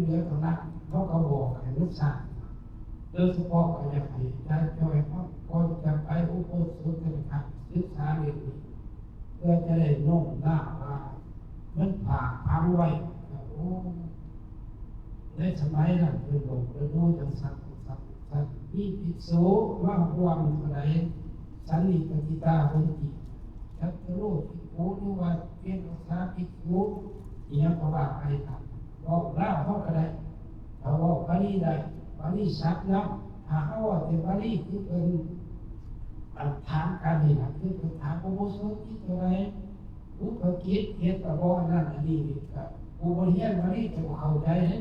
ເຫຼືອເທົ່ານັ້ນ ເຮົາກໍບອກໃຫ້ມັນສ້າງ ໂດຍສະເພາະກໍຢາກໃຫ້ອາຈານຈ່ອຍເຮົາ ກ່ອນຈະໄປອຸໂບສົດແຕ່ລະຄັ້ງ ສຶກສາເລື່ອງນີ້ ເພື່ອຈະໄດ້ໂນ້ມນ້າວວ່າມັນຝາກຝັງໄວ້ ໂອ້ ໃນສະໄໝນັ້ນເພິ່ນບອກເພິ່ນຮູ້ຈັ່ງຊັ້ນ ຈັ່ງຊັ້ນ ຈັ່ງຊັ້ນ ມີພິກສຸມາຮ່ວມເທົ່າໃດ ສັນນິປະຕິຕາ ຫົນຕິ ສັດຕະໂລ ພິກຂຸ ຫຼືວ່າເປັນພາສາພິກຂຸ ອີ່ຫຍັງກໍວ່າໄປຕາມ ເວົ້າລາວເຮົາກໍໄດ້ ເຮົາເວົ້າບາລີໄດ້ ບາລີສັບນຳ ຖ້າເຮົາເວົ້າແຕ່ບາລີ ຄືເພິ່ນ ອັນ ຖາມກັນນີ້ນະ ຄືເພິ່ນຖາມອຸໂບສົດນີ້ເທົ່າໃດ ອຸປະກິດເຮັດລະບໍ່ ອັນນັ້ນອັນນີ້ນີ້ ກໍຜູ້ບໍ່ຮຽນມານີ້ຈະບໍ່ເຂົ້າໃຈເດ້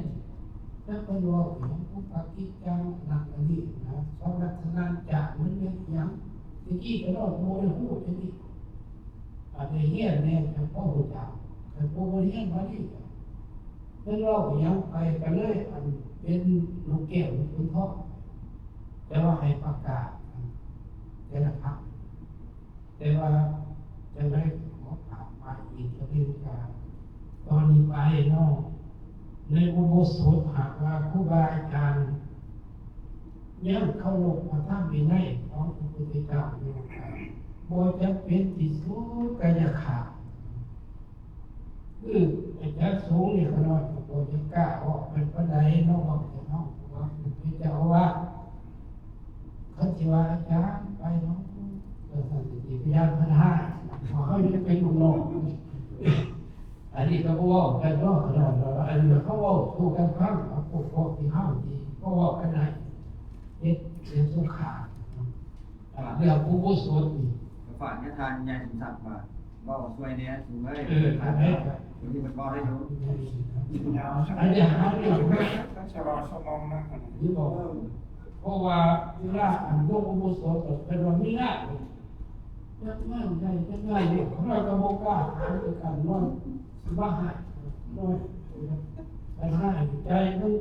ແຕ່ເພິ່ນເວົ້າອີ່ຫຍັງ ອຸປະກິດຈັງ ອັນນັ້ນອັນນີ້ນະ ສະວັດສະນັນຈາ ມັນແມ່ນອີ່ຫຍັງ ແຕ່ກີ້ກໍນ້ອຍກໍບໍ່ໄດ້ຮູ້ຈັ່ງຊີ້ ອາດໄດ້ຮຽນແດ່ ຈັ່ງພໍຮູ້ຈັກ ຄັນຜູ້ບໍ່ຮຽນມານີ້ ເພິ່ນເວົ້າອີ່ຫຍັງໄປກໍເລີຍ ອັນ ເປັນລູກແກ້ວລູກຂຸນທອງ ແຕ່ວ່າໃຫ້ປະກາດ ອັນ ແຕ່ລະພັກ ແຕ່ວ່າຈັ່ງໃດຂໍຝາກໄວ້ອີກເທື່ອໜຶ່ງ ກະຕອນນີ້ໄປເນາະ ໃນອຸໂບສົດ ຫາກວ່າຄູບາອາຈານຍັງເຄົາລົບພະທຳວິໄນຂອງພະພຸດທະເຈົ້າຢູ່ ບໍ່ຈຳເປັນທີ່ສຸດກະຢ່າຂາດ ຄືອາຈານສົງນີ້ ຂ້ານ້ອຍກໍບໍ່ຢາກກ້າອອກໄປປານໃດເນາະ ເວົ້າແຕ່ເຮົາ ເພາະວ່າເປັນເຈົ້າອາວາດ ຄັນຊິວ່າອາຈານໄປເນາະ ວ່າຊັ້ນ ຊິໄປຢ້ານເພິ່ນຮ້າຍ ເພາະເຮົາຍັງເປັນລູກນ້ອງ ອັນນີ້ກໍບໍ່ເວົ້າກັນເນາະ ຂ້ານ້ອຍ ອັນນີ້ເຮົາເວົ້າສູ່ກັນຟັງ ເອົາພວກ ພວກທີ່ເຮົາທີ່ພໍເວົ້າກັນໄດ້ ເຮັດເສຍສົງຄາມ ອ່າ ເລື່ອງອຸໂບສົດນີ້ ກໍຝາກຍາທ່ານໃຫຍ່ສົມສັກວ່າ ເວົ້າຊ່ວຍແດ່ສູງເອີຍ ເອີ ອັນໃດກໍ ຄົນທີ່ເພິ່ນເວົ້າໄດ້ຢູ່ ອັນນີ້ຫາເລື່ອງ ສະຫຼອງສະໝອງນະ ນີ້ບອກ ເອີ ເພາະວ່າເວລາອັນລົງອຸໂບສົດ ເພິ່ນວ່າມີງານ ຈັດງານໃຫຍ່ ຈັດງານເລັກ ຂ້ານ້ອຍກໍບໍ່ກ້າຖາມຄືກັນ ນ້ອຍ ຊິວ່າໃຫ້ນ້ອຍ ໄປໃຫ້ໃຈມັນ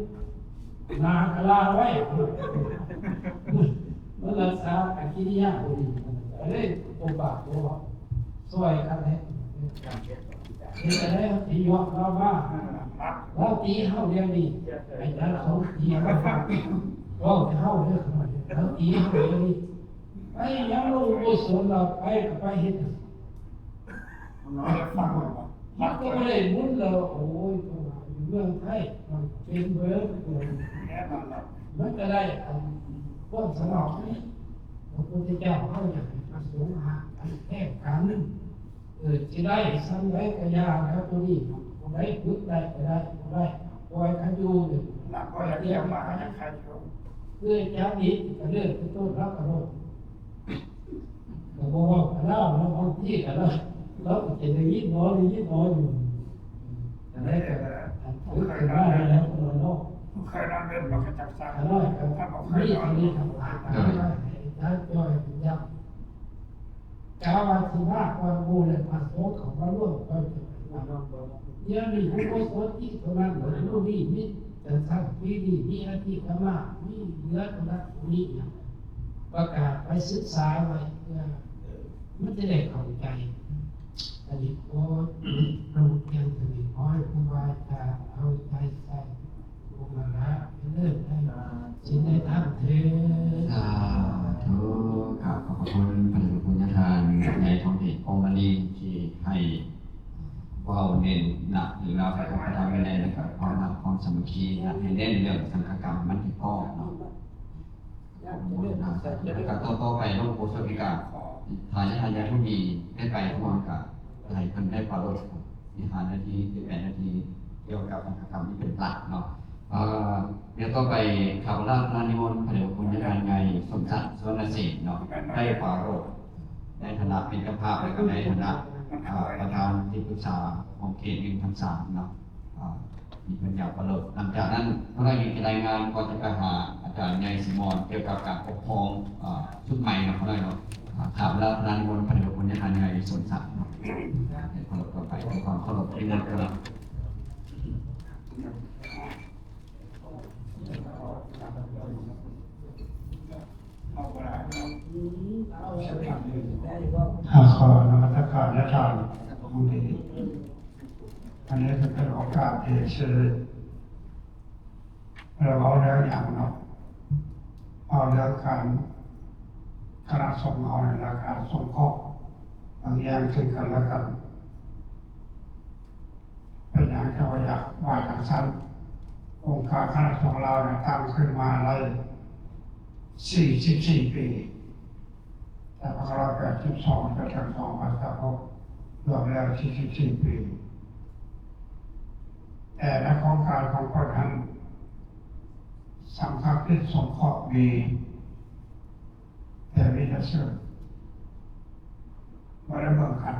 ໜ້າກະລາໄວ້ ມັນລັກສາອະກິລິຍາບໍ່ດີ ກໍເລີຍບໍ່ປາກບໍ່ເວົ້າ ຊ່ວຍກັນແທ້ ເຮັດຈັ່ງໃດເຮົາຊິຍອມລາວມາ ລາວຕີເຮົາດຽວນີ້ ອາຈານສົງຕີເຮົາ ເວົ້າແຕ່ເຮົາເດີ ລາວຕີເຮົາດຽວນີ້ ໄປຫຍັງລົງອຸໂບສົດ ລາວໄປກໍໄປເຮັດຫຍັງ ມັນກໍບໍ່ໄດ້ບຸນແລ້ວ ໂອ້ຍ ເພາະວ່າຢູ່ເມືອງໄທ ມັນເປັນເບີດ ມັນກໍໄດ້ອັນຄວາມສະຫວັດດີ ພະພຸດທະເຈົ້າເຮົາຢາກໃຫ້ພະສົງຫາກັນແທກກັນ ເອີ ຊິໄດ້ສ່ຳໃດກໍຢ່າແລ້ວ ໂຕນີ້ຜູ້ໃດຝຶກໄດ້ກໍໄດ້ ບໍ່ໄດ້ປ່ອຍເຂົາຢູ່ ລະກໍຢາກຮຽນມາຫາຫຍັງໃຄຢູ່ ຄືຈາກນີ້ກໍເລື່ອງເປັນຕົ້ນ ລາວກໍບໍ່ ກໍບໍ່ເວົ້າກັບລາວເນາະ ບາງທີກໍລາວ ລາວກໍຈະໄດ້ຍິນໜໍ ໄດ້ຍິນໜໍຢູ່ ຈັ່ງໃດກໍອັນຖືກຂຶ້ນມາໄດ້ແລ້ວເນາະ ເຄີຍນອນເວັນບໍ່ກະຈັກສັກ ຂ້ານ້ອຍກໍມີເທົ່ານີ້ ຄຳຖາມ ໂດຍ ໃຫ້ອາຈານຈ່ອຍເປັນຢ້ຳ ກະວ່າຊິມາກ່ອນໝູ່ ແລະ ພະສົງເຂົ້າມາລວມກ່ອນ ດຽວນີ້ອຸໂບສົດນີ້ເທົ່ານັ້ນ ມື້ນີ້ມີ ຈັ່ງຊັ້ນ ປີນີ້ມີອາທິກະມາ ມີເຫຼືອເທົ່ານັ້ນ ມີຫຍັງ ປະກາດໄປສຶກສາໄວ້ ເພື່ອມັນຈະໄດ້ເຂົ້າໃຈ ອັນນີ້ຂໍລົງພຽງເທົ່ານີ້ ຂໍໃຫ້ຄູບາອາຈານເອົາໃຈໃສ່ ຜູ້ມາລະ ເລີດໃນສິນໃນທຳເທີ້ນ ສາທຸ ກາບຂອບພະຄຸນພະເດດພະຄຸນຍາທ່ານໃຫຍ່ທອງເດດ ໂອມະລີ ທີ່ໃຫ້ ເວົ້າເນັ້ນໜັກເລື່ອງລາວຂອງພະທຳວິໄນ ແລະ ກະຄວາມຮັກຄວາມສາມັກຄີ ໃຫ້ເນັ້ນເລື່ອງສັງຄະກຳມັນໃຫ້ພ້ອມເນາະ ແລະ ກະຕໍ່ໆໄປ ໂລກໂພຊະວິກາ ຖ້າຍາທ່ານຍາທຸດີໄດ້ໄປຮ່ວມ ກະໃຫ້ເພິ່ນໄດ້ປາລົບ ສິບຫ້ານາທີ ສິບແປດນາທີ ກ່ຽວກັບສັງຄະກຳທີ່ເປັນຫຼັກເນາະ ເອີ ດຽວຕໍ່ໄປ ຂ້າພະເຈົ້າລາວພະລານິມົນ ພະເດດພະຄຸນຍາທ່ານໃຫຍ່ ສົມສັກ ສຸວັນນະເສນເນາະ ໄດ້ປາລົບ ໃນຖານະເປັນເຈົ້າພາບ ແລະ ກໍໃນຖານະ ອ່າ ປະທານທີ່ປຶກສາຂອງເຂດໜຶ່ງທັງສາມເນາະ ອ່າ ທີ່ເພິ່ນຢາກປາລົບ. ຫຼັງຈາກນັ້ນ ພວກເຮົາຍັງຈະລາຍງານ ກ່ອນຈະໄປຫາອາຈານໃຫຍ່ສີມອນ ກ່ຽວກັບການປົກຄອງ ອ່າ ຊຸດໃໝ່ເນາະ ພວກເຮົາເນາະ. ອ່າ ຂ້າພະເຈົ້າ ພະລານິມົນ ພະເດດພະຄຸນຍາທ່ານໃຫຍ່ ສົມສັກເນາະ ເປັນຄົນຕໍ່ໄປ ດ້ວຍຄວາມເຄົາລົບ ນິມົນເດີ. ຂ້າຂໍນະມັດສະການຍາທ່ານ ອັນນີ້ເປັນໂອກາດທີ່ຊິ ແລ້ວເວົ້າເລື່ອງຫຍັງເນາະ? ເວົ້າເລື່ອງການ ຄະນະສົງເຮົານີ້ລະ ການສົງເຄາະເບິ່ງແຍງເຊິ່ງກັນແລະກັນ. ເປັນຫຍັງເຈົ້າຢາກວ່າຈັ່ງຊັ້ນ? ອົງການຄະນະສົງລາວນີ້ຕັ້ງຂຶ້ນມາໄດ້ສີ່ສິບສີ່ປີ. ແຕ່ພັນເກົ້າຮ້ອຍແປດສິບສອງ ຈົນເຖິງສອງພັນຊາວຫົກ ລວມແລ້ວສີ່ສິບສີ່ປີ. ແຕ່ໃນໂຄງການຂອງເພິ່ນຫັ້ນ ສັງຄະກິດສົງເຄາະມີ ແຕ່ມີແຕ່ຊື່ ບໍ່ໄດ້ເບິ່ງຄັກ.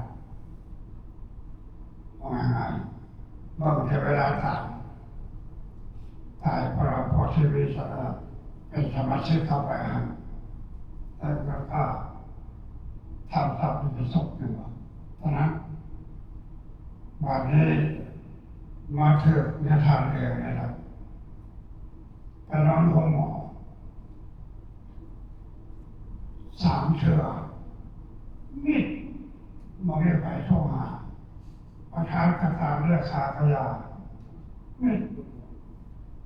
ເວົ້າງ່າຍໆ ເບິ່ງແຕ່ເວລາຕາຍ ຕາຍເພາະວ່າ ເພາະຊີວິດເປັນສະມາຊິກເຂົ້າໄປຫັ້ນ ແລ້ວກໍທຳສັບເປັນສົບແມ່ນບໍ່? ເທົ່ານັ້ນ. ບາດນີ້ມາຖືກຍາທ່ານເອງນີ້ລະ ໄປນອນໂຮງໝໍສາມເທື່ອ ມິດ ບໍ່ມີໃຜໂທຫາ ປະທານກະຕາມ ເລຂາກະຢາ ມິດ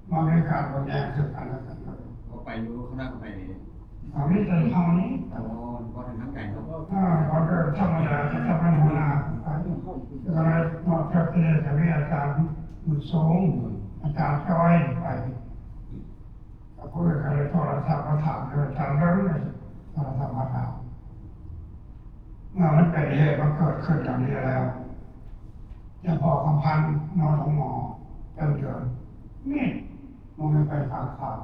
ບໍ່ມີການເບິ່ງແຍງເຊິ່ງກັນແລະກັນເລີຍ. ເຂົາໄປຢູ່ ຄະນະເຂົາໄປນີ້ ເຂົາມີແຕ່ເຮົານີ້. ອໍ ບໍ່ເຖິງທາງໄກເນາະ. ເອີ ເຂົາກໍທຳມະດາ ກໍຈະເປັນຫົວໜ້າໄປ ກໍເລີຍນອກຈາກທີ່ນີ້ ກໍມີອາຈານບຸນສົງ ອາຈານຈ້ອຍໄປ ກໍເພິ່ນກໍເລີຍໂທລະສັບມາຖາມ ເອີ ອາຈານເບິ່ງ ໂທລະສັບມາຖາມ. ເມື່ອມັນເປັນເຫດ ມັນເກີດຂຶ້ນຢ່າງນີ້ແລ້ວ ຈະພໍຄຳພັນນອນໂຮງໝໍເປັນເດືອນ ນີ້ ບໍ່ມີໃຜຟັງຂ່າວ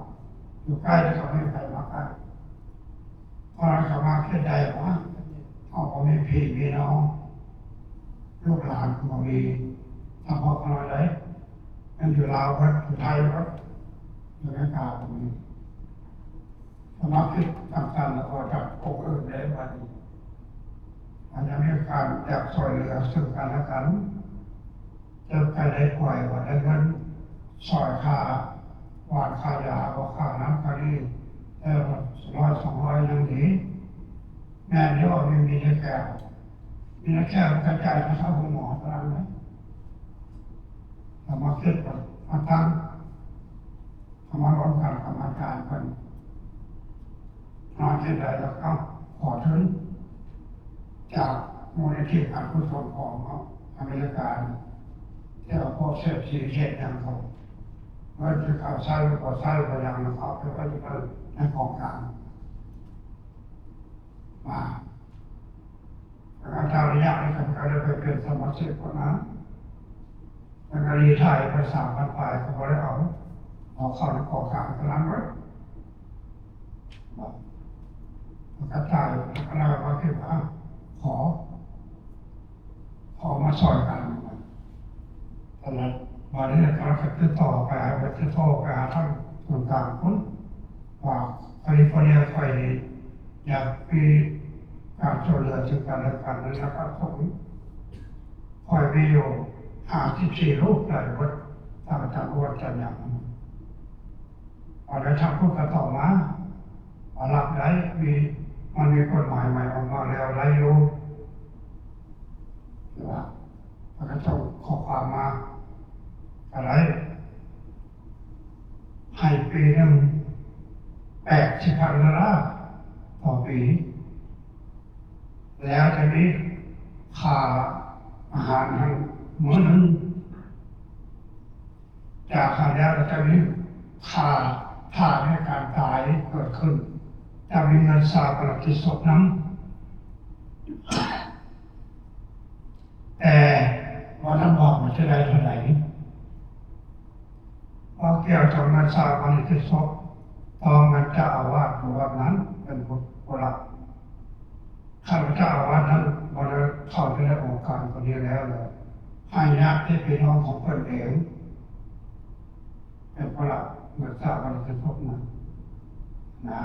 ຢູ່ໃກ້ແຕ່ກໍບໍ່ມີໃຜມາໃກ້. ເພາະສາມາດຄິດໄດ້ວ່າ ເຮົາບໍ່ມີພີ່ມີນ້ອງ ລູກຫຼານກໍບໍ່ມີ ສະເພາະຂ້ານ້ອຍໃດ ມັນຢູ່ລາວເບິດ ຢູ່ໄທເບິດ ຢູ່ອາເມລິກາກໍມີ. ສະມາຊິກຕ່າງໆ ແລ້ວກໍຈາກອົງອື່ນໄດ້ ບາດນີ້ ອາດຈະມີການຢາກຊ່ວຍເຫຼືອເຊິ່ງກັນແລະກັນ ເຈັບໄຂ້ໄດ້ປ່ວຍ ບໍ່ໄດ້ເງິນຊ່ອຍຄ່າຫວານຄ່າຢາ ບໍ່ຄ່ານັ້ນຄ່ານີ້ ແຕ່ວ່າຮ້ອຍສອງຮ້ອຍຍັງດີ. ແມ່ນຢູ່ວ່າມີ ມີແຕ່ແກ້ວ ມີແຕ່ແກ້ວກະຈ່າຍຄ່າເຊົ່າໂຮງໝໍເທົ່ານັ້ນແຫຼະ. ສະມາຊິກມາຕັ້ງ ກຳມະການກຳມະການເພິ່ນ ມາເຮັດໄດ້ແລ້ວກໍຂໍທຶນຈາກມູນນິທິການກຸສົນຂອງອາເມລິກາ ທີ່ວ່າພວກເສດຖີເຮັດຫຍັງເຂົາ ເງິນທີ່ເຂົາໃຊ້ບໍ່ໃຊ້ບໍ່ຫຍັງ ເຂົາເອົາໄປໄວ້ຢູ່ໃນກອງກາງມາ. ອາຈານລະຍະນີ້ເພິ່ນກໍໄດ້ໄປເປັນສະມາຊິກຄົນນັ້ນ ແລ້ວກໍລີໄທໄປສາມພັນປາຍ ກໍບໍ່ໄດ້ເອົາ ເອົາເຂົ້າໃນກອງກາງຕົວນັ້ນເບິດ ແລ້ວກໍຈ່າຍ ແລ້ວກໍໄດ້ມາເກັບ ອ່າ ຂໍ ຂໍມາຊ່ອຍກັນ. ແຕ່ລະ ບາດນີ້ກໍຕິດຕໍ່ໄປຫາ ໄປຕິດຕໍ່ໄປຫາທາງສູນກາງພຸ້ນ ວ່າຄາລີຟໍເນຍຂ້ອຍນີ້ຢາກມີການຊ່ວຍເຫຼືອເຊິ່ງກັນແລະກັນ ໃນລະດັບສົງ ຂ້ອຍມີຢູ່ຫ້າສິບສີ່ຮູບ ໄດ້ເບິດ ຕາມອາຈານອວດ ອາຈານຫຍັງ ເອົາໄດ້ທາງພຸ້ນກໍຕໍ່ມາ ວ່າຮັບໄດ້ ມີ ມັນມີກົດໝາຍໃໝ່ອອກມາແລ້ວ ໄດ້ຢູ່ ຄືວ່າ ເພິ່ນກໍສົ່ງຂໍ້ຄວາມມາກໍໄດ້ ໃຫ້ປີໜຶ່ງແປດສິບພັນໂດລາຕໍ່ປີ ແລ້ວຈະມີຄ່າອາຫານໃຫ້ມື້ໜຶ່ງ ຈາກຫັ້ນແລ້ວກໍຈະມີຄ່າຖ້າມີການຕາຍເກີດຂຶ້ນ ຈະມີເງິນຊາປະນະກິດສົບນຳ. ແຕ່ບໍ່ທັນບອກວ່າຈະໄດ້ເທົ່າໃດ ເວົ້າກ່ຽວກັບເງິນຊາປະນະກິດສົບ ຕ້ອງແມ່ນເຈົ້າອາວາດຢູ່ວັດນັ້ນເປັນຜູ້ ຜູ້ຮັບ. ຄັນວ່າເຈົ້າອາວາດນັ້ນບໍ່ໄດ້ເຂົ້າຢູ່ໃນອົງການຕົວນີ້ແລ້ວ ໃຫ້ຍາດຕິພີ່ນ້ອງຂອງເພິ່ນເອງ ເປັນຜູ້ຮັບເງິນຊາປະນະກິດສົບນັ້ນນະ.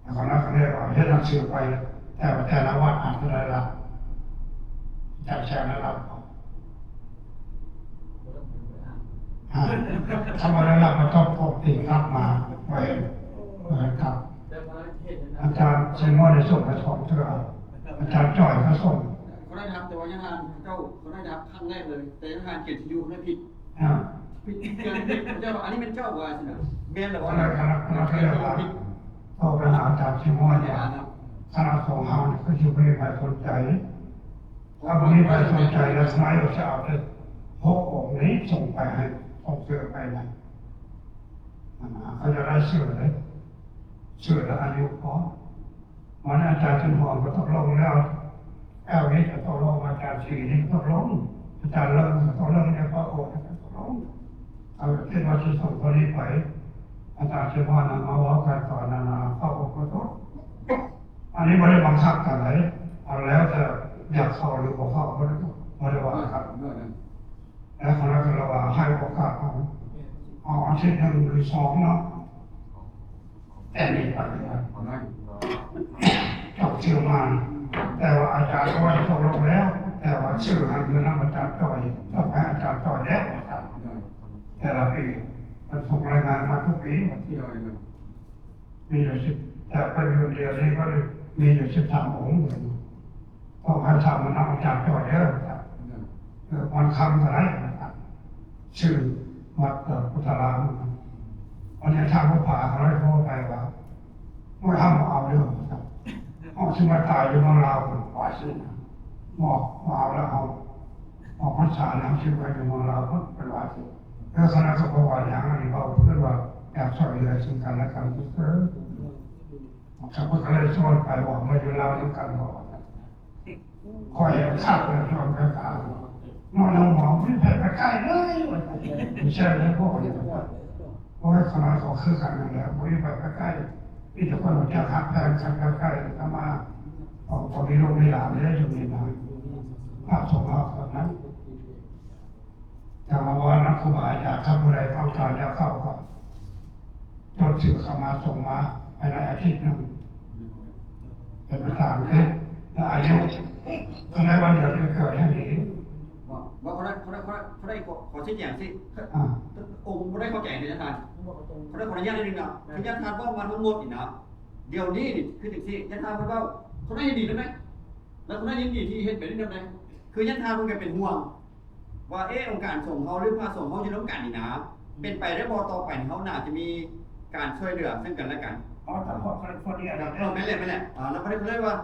ແລ້ວກໍນັກເລກເຮັດໜັງສືໄປ ແຕ່ວ່າແຕ່ລະວັດອາດຈະໄດ້ຮັບ ຈັກແສນໄດ້ຮັບ ຖ້າບໍ່ໄດ້ຮັບ ກໍຕ້ອງປົກຕິກັບມາໄວ້ ເອີ ກັບອາຈານໄຊມອນ ໄດ້ສົ່ງມາສອງເທື່ອ ອາຈານຈ້ອຍກໍສົ່ງ. ເຂົາໄດ້ຮັບ ແຕ່ວ່າຍັງອ່ານເຈົ້າ ເຂົາໄດ້ຮັບຄັ້ງແລກເລີຍ ແຕ່ຍັງອ່ານກຽດຕິຢູ່ເຂົາໄດ້ຜິດ ອາ ເຈົ້າ ອັນນີ້ແມ່ນເຈົ້າວ່າຊັ້ນນະ ແມ່ນແລ້ວບໍ່? ຄະນະ ຄະນະ ຄະນະຄະນະເຈົ້າພາບ ເຂົ້າໄປຫາອາຈານຊິມອນວ່າ ຄະນະຂອງເຮົານີ້ຄືຊິບໍ່ມີໃຜສົນໃຈ ຖ້າບໍ່ມີໃຜສົນໃຈແລ້ວ ສະໄໝກໍຈະເອົາແຕ່ຫົກອົງນີ້ສົ່ງໄປໃຫ້ ສົ່ງເສື້ອໄປນັ້ນ ອັນນັ້ນເຂົາຈະໄດ້ເສື້ອເດ້ ເສື້ອແລ້ວອາຍຸພໍ. ມາອາຈານຈັນຫອມກໍຕົກລົງແລ້ວ ແອວນີ້ກໍຕົກລົງ ອາຈານສີນີ້ກໍຕົກລົງ ອາຈານເລີງກໍຕົກລົງ ແລ້ວກໍໂອກໍຕົກລົງ ເອົາເປັນວ່າຊິສົ່ງຕົວນີ້ໄປ ອາຈານຊິມານຳມາເວົ້າກັນຕອນນັ້ນນະ ເຂົ້າອົບຮົມ ອັນນີ້ບໍ່ໄດ້ບັງຄັບກັນໃດ ເອົາແລ້ວແຕ່ຢາກເຂົ້າຫຼືບໍ່ເຂົ້າ ບໍ່ໄດ້ ບໍ່ໄດ້ວ່າກັນ ແລ້ວຄະນະກໍລະວ່າໃຫ້ໂອກາດເຮົາ ເອົາອາທິດໜຶ່ງຫຼືສອງເນາະ ແຕ່ນີ້ໄປເຈົ້າຊື່ມາ ແຕ່ວ່າອາຈານກໍວ່າຕົກລົງແລ້ວ ແຕ່ວ່າຊື່ຫັ້ນຢູ່ນຳອາຈານຈ້ອຍ ຕ້ອງໃຫ້ອາຈານຈ້ອຍແລ້ວ ແຕ່ລະປີເພິ່ນສົ່ງລາຍງານມາທຸກປີ ມີຢູ່ສິບ ແຕ່ປັດຈຸບັນດຽວນີ້ກໍມີຢູ່ສິບສາມອົງ ຕ້ອງໃຫ້ຖາມມານຳອາຈານຈ້ອຍເດີ ເອີ ວັນຄຳກໍໄດ້ ຊື່ວັດ ເອີ ພຸດທະລາມ ອັນນີ້ທ່ານຜູ້ພາກໍເລີຍໂທໄປວ່າ ໂອ້ຍ ເຮົາບໍ່ເອົາເດີ ເຮົາຊິມາຕາຍຢູ່ເມືອງລາວພຸ້ນ ວ່າຊັ້ນນະ ບໍ່ ບໍ່ເອົາແລ້ວ ເຮົາອອກພັນສາແລ້ວ ເຮົາຊິໄປຢູ່ເມືອງລາວພຸ້ນ ເພິ່ນວ່າເອີ ຄະນະກໍບໍ່ວ່າຫຍັງ ອັນນີ້ເວົ້າເພື່ອວ່າຢາກຊ່ວຍເຫຼືອເຊິ່ງກັນແລະກັນຊື່ໆ ຂ້າພະເຈົ້າກໍເລີຍຊວນໄປວ່າ ມາຢູ່ລາວນຳກັນບໍ່ ຂ້ອຍເຫັນຄັກແລ້ວ ຊວນໄປການ ນອນໂຮງໝໍ ບໍ່ມີໃຜໄປໃກ້ເລີຍ ວ່າຊັ້ນ ມີແຊວແລ້ວພວກນີ້ ໂອ້ຍ ຂ້ານ້ອຍກໍຄືກັນນັ້ນແຫຼະ ບໍ່ມີໃຜໄປໃກ້ ມີແຕ່ຄົນຮູ້ຈັກຮັກແພງກັນໃກ້ໆ ກໍມາ ກໍ ກໍມີລູກມີຫຼານເດ້ ຢູ່ນີ້ນະ ພະສົງເຮົາເທົ່ານັ້ນ ຈັ່ງມາເວົ້ານຳຄູບາອາຈານ ຖ້າຜູ້ໃດຕ້ອງການຢາກເຂົ້າກໍຈົດຊື່ເຂົ້າມາ ສົ່ງມາພາຍໃນອາທິດໜຶ່ງ ເປັນໄປຕາມເຂດ ແລະ ອາຍຸ ຄັນໄດ້ວັນເດືອນປີເກີດໃຫ້ດີ ບໍ່ ບໍ່ ເຂົາໄດ້ ເຂົາໄດ້ ເຂົາໄດ້ ເຂົາໄດ້ ຂໍ ຂໍຊີ້ແຈງຊີ້ ອ່າ ອົງບໍ່ໄດ້ເຂົ້າໃຈເດ້ທ່ານ ເຂົາໄດ້ ຂໍອະນຸຍາດນິດໜຶ່ງນະ ຄືທ່ານເວົ້າມາທັງໝົດນີ້ນະ ດຽວນີ້ນີ້ຄືຈັ່ງຊີ້ ທ່ານເພິ່ນເວົ້າ ເຂົາໄດ້ເຫັນດີນຳໃດ ແລ້ວເຂົາໄດ້ຍິນດີທີ່ເຮັດແບບນີ້ນຳໃດ ຄືທ່ານເພິ່ນກໍເປັນຫ່ວງ ວ່າ ເອ ອົງການສົງເຮົາ ຫຼື ພະສົງເຮົາຢູ່ນຳກັນນີ້ນະ ເປັນໄປໄດ້ບໍ່ ຕໍ່ໄປນີ້ເຮົາໜ້າຈະມີການຊ່ວຍເຫຼືອເຊິ່ງກັນແລະກັນ ອໍ ຕາມຄວາມ ຄວາມ ຄວາມ ເອີ ແມ່ນແຫຼະ ແມ່ນແຫຼະ ອາ ແລ້ວເພິ່ນກໍເລີຍວ່າ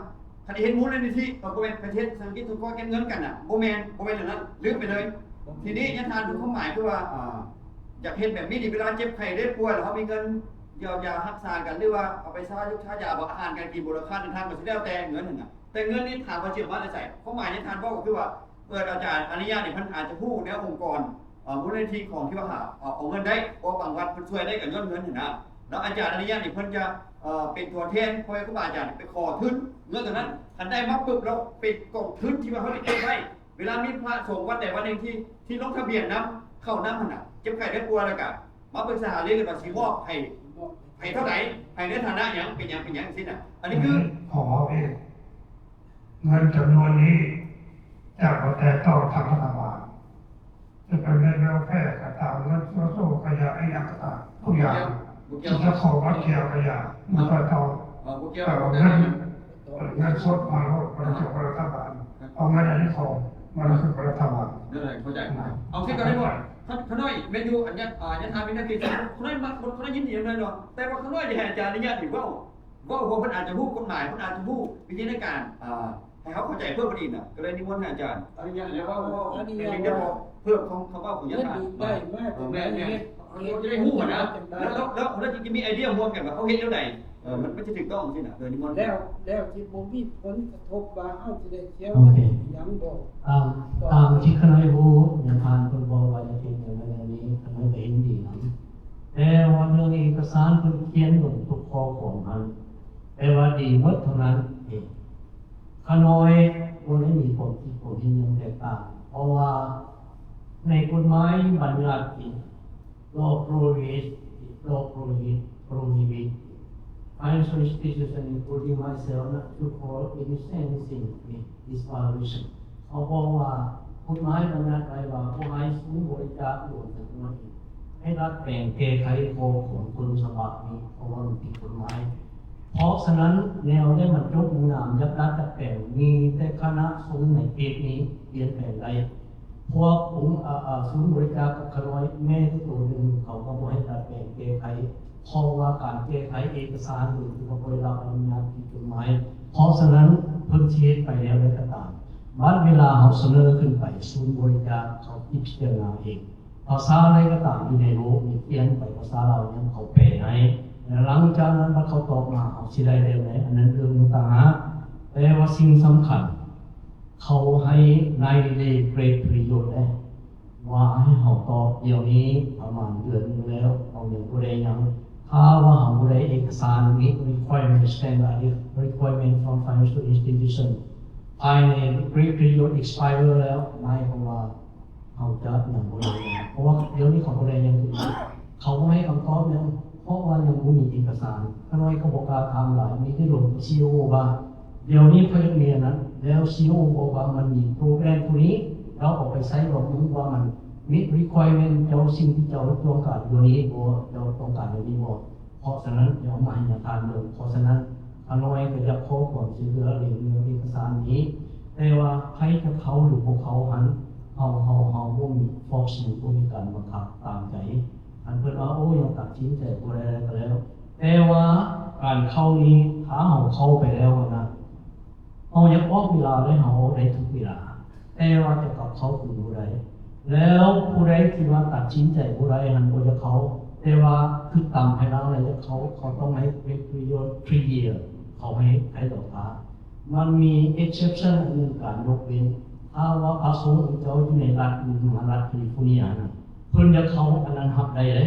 ຄັນເຮັດມູນນິທິ ເອີ ບໍ່ແມ່ນ ຄັນເຮັດສາວກິດສົງເຄາະເກັບເງິນກັນນະ ບໍ່ແມ່ນ ບໍ່ແມ່ນເລື່ອງນັ້ນ ລືມໄປເລີຍ ທີນີ້ຍາທ່ານ ຄວາມໝາຍຄືວ່າ ອາ ຢາກເຮັດແບບນີ້ນີ້ ເວລາເຈັບໄຂ້ໄດ້ປ່ວຍ ແລ້ວເຮົາມີເງິນຢຽວຢາຮັກສາກັນ ຫຼືວ່າເອົາໄປຊາຢົກຊາຢາ ບໍ່ ອາຫານການກິນ ບໍ່ລາຄາເດີນທາງ ກໍຊິແລ້ວແຕ່ເງິນຫັ້ນນະ ແຕ່ເງິນນີ້ຖາມວ່າຊິເອົາມາແຕ່ໃສ? ຄວາມໝາຍທີ່ທ່ານເວົ້າກໍຄືວ່າ ເອີ ອາຈານອະນຸຍາດນີ້ ເພິ່ນອາດຈະຮູ້ແນວອົງກອນ ເອີ ມູນນິທິຂອງທີ່ວ່າຫາ ເອົາ ເອົາເງິນໄດ້ ເພາະວ່າບາງວັດເພິ່ນຊ່ວຍໄດ້ກໍຍ້ອນເງິນຫັ້ນນະ ແລ້ວອາຈານອະນຸຍາດນີ້ ເພິ່ນຈະ ເອີ ເປັນຕົວແທນພໍ່ແມ່ຄູບາອາຈານໄປຂໍທຶນເງິນຕົວນັ້ນ ຄັນໄດ້ມາປຶບແລ້ວ ເປັນກອງທຶນທີ່ວ່າເຮົາໄດ້ເກັບໄວ້ ເວລາມີພະສົງວັດໃດວັດໜຶ່ງທີ່ ທີ່ລົງທະບຽນນຳ ເຂົ້ານຳຫັ້ນນະ ເຈັບໄຂ້ໄດ້ປ່ວຍ ແລ້ວກະມາປຶກສາຫາລືກັນວ່າຊິມອບໃຫ້ ໃຫ້ເທົ່າໃດ ໃຫ້ໃນຖານະຫຍັງ ເປັນຫຍັງ ເປັນຫຍັງ ຈັ່ງຊີ້ນະ ອັນນີ້ຄື ຂອງເຮົາເອງ ເງິນຈຳນວນນີ້ຈະບໍ່ແຕະຕ້ອງທາງລັດຖະບານ ຈະເປັນເງິນເວລແຟກໍຕາມ ເງິນໂຊໂຊກໍຢ່າ ອີ່ຫຍັງກໍຕາມ ທຸກຢ່າງ ບໍ່ກ່ຽວ ທີ່ຈະເຂົ້າມາກ່ຽວກໍຢ່າ ມັນຈະຕ້ອງ ເອີ ບໍ່ກ່ຽວ ເອົາເງິນ ເງິນສົດມາໂລດ ບໍ່ໄດ້ຈາກລັດຖະບານ ເອົາເງິນອັນນີ້ເຂົ້າມາຄືລັດຖະບານ ນັ້ນແຫຼະ ເຂົ້າໃຈ ເອົາຄືກັນໄດ້ບໍ່? ຂ້ານ້ອຍແມ່ນຢູ່ ອັນຍາ ອາ ຍາທ່ານມີໜ້າທີ່ ຂ້ານ້ອຍມັກ ຂ້ານ້ອຍຍິນດີນຳເນາະ ແຕ່ວ່າຂ້ານ້ອຍຢາກໃຫ້ອາຈານອະນຸຍາດນີ້ເວົ້າ ເວົ້າ ເພາະເພິ່ນອາດຈະຮູ້ກົດໝາຍ ເພິ່ນອາດຈະຮູ້ວິທີໃນການ ອ່າ ໃຫ້ເຮົາເຂົ້າໃຈເພີ່ມໄປອີກນະ ກໍເລີຍນິມົນໃຫ້ອາຈານ ອະນຸຍາດແລ້ວເວົ້າ ເວົ້າ ເງິນນີ້ໄດ້ບໍ່ ເພີ່ມຄຳ ຄຳເວົ້າຂອງຍາທ່ານ ເງິນນີ້ໄດ້ມາ ເອີ ແມ່ນໆ ເຮົາຈະໄດ້ຮູ້ຫັ້ນນະ ແລ້ວ ແລ້ວ ແລ້ວ ແລ້ວຈະມີໄອເດຍຮ່ວມກັນວ່າເຮົາເຮັດແນວໃດ ເອີ ມັນ ມັນຈະຖືກຕ້ອງຊີ້ນະ ເອີ ນິມົນ ແລ້ວ ແລ້ວຊິບໍ່ມີຜົນກະທົບວ່າເຮົາຈະໄດ້ສຽວ ໂອເຄ ຫຍັງບໍ່ ຕາມ ຕາມທີ່ຂ້ານ້ອຍຮູ້ ຍາທ່ານເພິ່ນເວົ້າວ່າຈະເຮັດແນວນັ້ນແນວນີ້ ຂ້ານ້ອຍກໍເຫັນດີນຳ ແຕ່ວ່າເລື່ອງເອກະສານເພິ່ນຂຽນລົງທຸກຂໍ້ຄວາມຫັ້ນ ແປວ່າດີໝົດເທົ່ານັ້ນເອງ. ຂ້ານ້ອຍບໍ່ໄດ້ມີຄວາມຄິດຄວາມເຫັນຫຍັງແຕກຕ່າງ ເພາະວ່າໃນກົດໝາຍບັນຍັດນີ້ law prohibit, law prohibit, prohibit. I am solicitation including myself not to call any sentencing is violation. ເຂົາບອກວ່າກົດໝາຍບັນຍັດໄວ້ວ່າບໍ່ໃຫ້ສູນບໍລິຈາກລວມທັງໝົດ ໃຫ້ດັດແປງແກ້ໄຂຂໍ້ຄວາມຕົ້ນສະບັບນີ້ ເພາະວ່າມັນຜິດກົດໝາຍ. ເພາະສະນັ້ນ ແນວໄດ້ບັນຈຸລົງນາມ ຍັບດັດດັດແປງ ມີແຕ່ຄະນະສົງໃນເຂດນີ້ປ່ຽນແປງໄດ້. ພວກອົງ ອາ ອາ ສູນບໍລິຈາກກັບຂ້ານ້ອຍແມ້ແຕ່ໂຕໜຶ່ງ ເຂົາກໍບໍ່ໃຫ້ດັດແປງແກ້ໄຂ ເພາະວ່າການແກ້ໄຂເອກະສານໂດຍທີ່ວ່າບໍ່ໄດ້ຮັບອະນຸຍາດຜິດກົດໝາຍ. ເພາະສະນັ້ນເພິ່ນຊິເຮັດໄປແນວໃດກໍຕາມ ບັດເວລາເຮົາສະເໜີຂຶ້ນໄປ ສູນບໍລິຈາກເຂົາຊິພິຈາລະນາເອງ. ພາສາໃດກໍຕາມຢູ່ໃນໂລກນີ້ ປ່ຽນໄປພາສາລາວຍັງເຂົາແປໃຫ້ ແລະ ຫຼັງຈາກນັ້ນບັດເຂົາຕອບມາ ເຮົາຊິໄດ້ແນວໃດ ອັນນັ້ນເລື່ອງໜຶ່ງຕ່າງຫາກ. ແຕ່ວ່າສິ່ງສຳຄັນ ເຂົາໃຫ້ໃນເລກເກຣດພຣີໂຍດແລ້ວ ວ່າໃຫ້ເຮົາຕອບດຽວນີ້ປະມານເດືອນໜຶ່ງແລ້ວ ເຮົາຍັງບໍ່ໄດ້ຫຍັງ. ຖ້າວ່າເຮົາບໍ່ໄດ້ເອກະສານ meet requirement standard requirement from financial institution ພາຍໃນເກຣດພຣີໂຍດ expire ແລ້ວ ໝາຍຄວາມວ່າ ເຮົາຈະຍັງບໍ່ໄດ້ຫຍັງ ເພາະວ່າດຽວນີ້ເຂົາບໍ່ໄດ້ຫຍັງ ເຂົາບໍ່ໃຫ້ຄຳຕອບຫຍັງ ເພາະວ່າຍັງບໍ່ມີເອກະສານ. ຂ້ານ້ອຍກໍບໍ່ກ້າຖາມຫຼາຍ ມີແຕ່ລົມກັບ CEO ວ່າ ດຽວນີ້ຂ້ອຍຢາກມີອັນນັ້ນ ແລ້ວ CEO ບອກວ່າມັນມີໂປຣແກຣມໂຕນີ້ ເຈົ້າເອົາໄປໃຊ້ລອງເບິ່ງວ່າມັນ meet requirement ເຈົ້າ ສິ່ງທີ່ເຈົ້າຕ້ອງການດຽວນີ້ບໍ່ ເຈົ້າຕ້ອງການດຽວນີ້ບໍ່. ເພາະສະນັ້ນ ດຽວເອົາມາໃຫ້ຍາທ່ານເບິ່ງ. ເພາະສະນັ້ນ ຂ້ານ້ອຍກໍຢາກຂໍຄວາມຊ່ວຍເຫຼືອໃນເລື່ອງເອກະສານນີ້ ແຕ່ວ່າໃຜຈະເຂົ້າຫຼືບໍ່ເຂົ້າຫັ້ນ ເຮົາ ເຮົາ ເຮົາບໍ່ມີ forcing ບໍ່ມີການບັງຄັບຕາມໃຈ. ຄັນເພິ່ນວ່າ ໂອ້ ຍັງຕັດສິນໃຈບໍ່ໄດ້ກໍແລ້ວ ແຕ່ວ່າການເຂົ້ານີ້ ຖ້າເຮົາເຂົ້າໄປແລ້ວຫັ້ນນະ ເຮົາຢາກອອກເວລາໃດ ເຮົາອອກໄດ້ທຸກເວລາ ແຕ່ວ່າຈະກັບເຂົ້າຄືນບໍ່ໄດ້. ແລ້ວຜູ້ໃດທີ່ວ່າຕັດສິນໃຈບໍ່ໄດ້ຫັ້ນ ບໍ່ຢາກເຂົ້າ ແຕ່ວ່າຄິດຕາມພາຍຫຼັງແລ້ວຢາກເຂົ້າ ເຂົາຕ້ອງໃຫ້ wait period three year ເຂົາໃຫ້ ໃຫ້ລໍຖ້າ. ມັນມີ exception ອັນໜຶ່ງ ການຍົກເວັ້ນ ຖ້າວ່າພະສົງອົງເຈົ້າຢູ່ໃນລັດ ຢູ່ມະຫາລັດ California ນະ ເພິ່ນຢາກເຂົ້າ ອັນນັ້ນຮັບໄດ້ເດ້.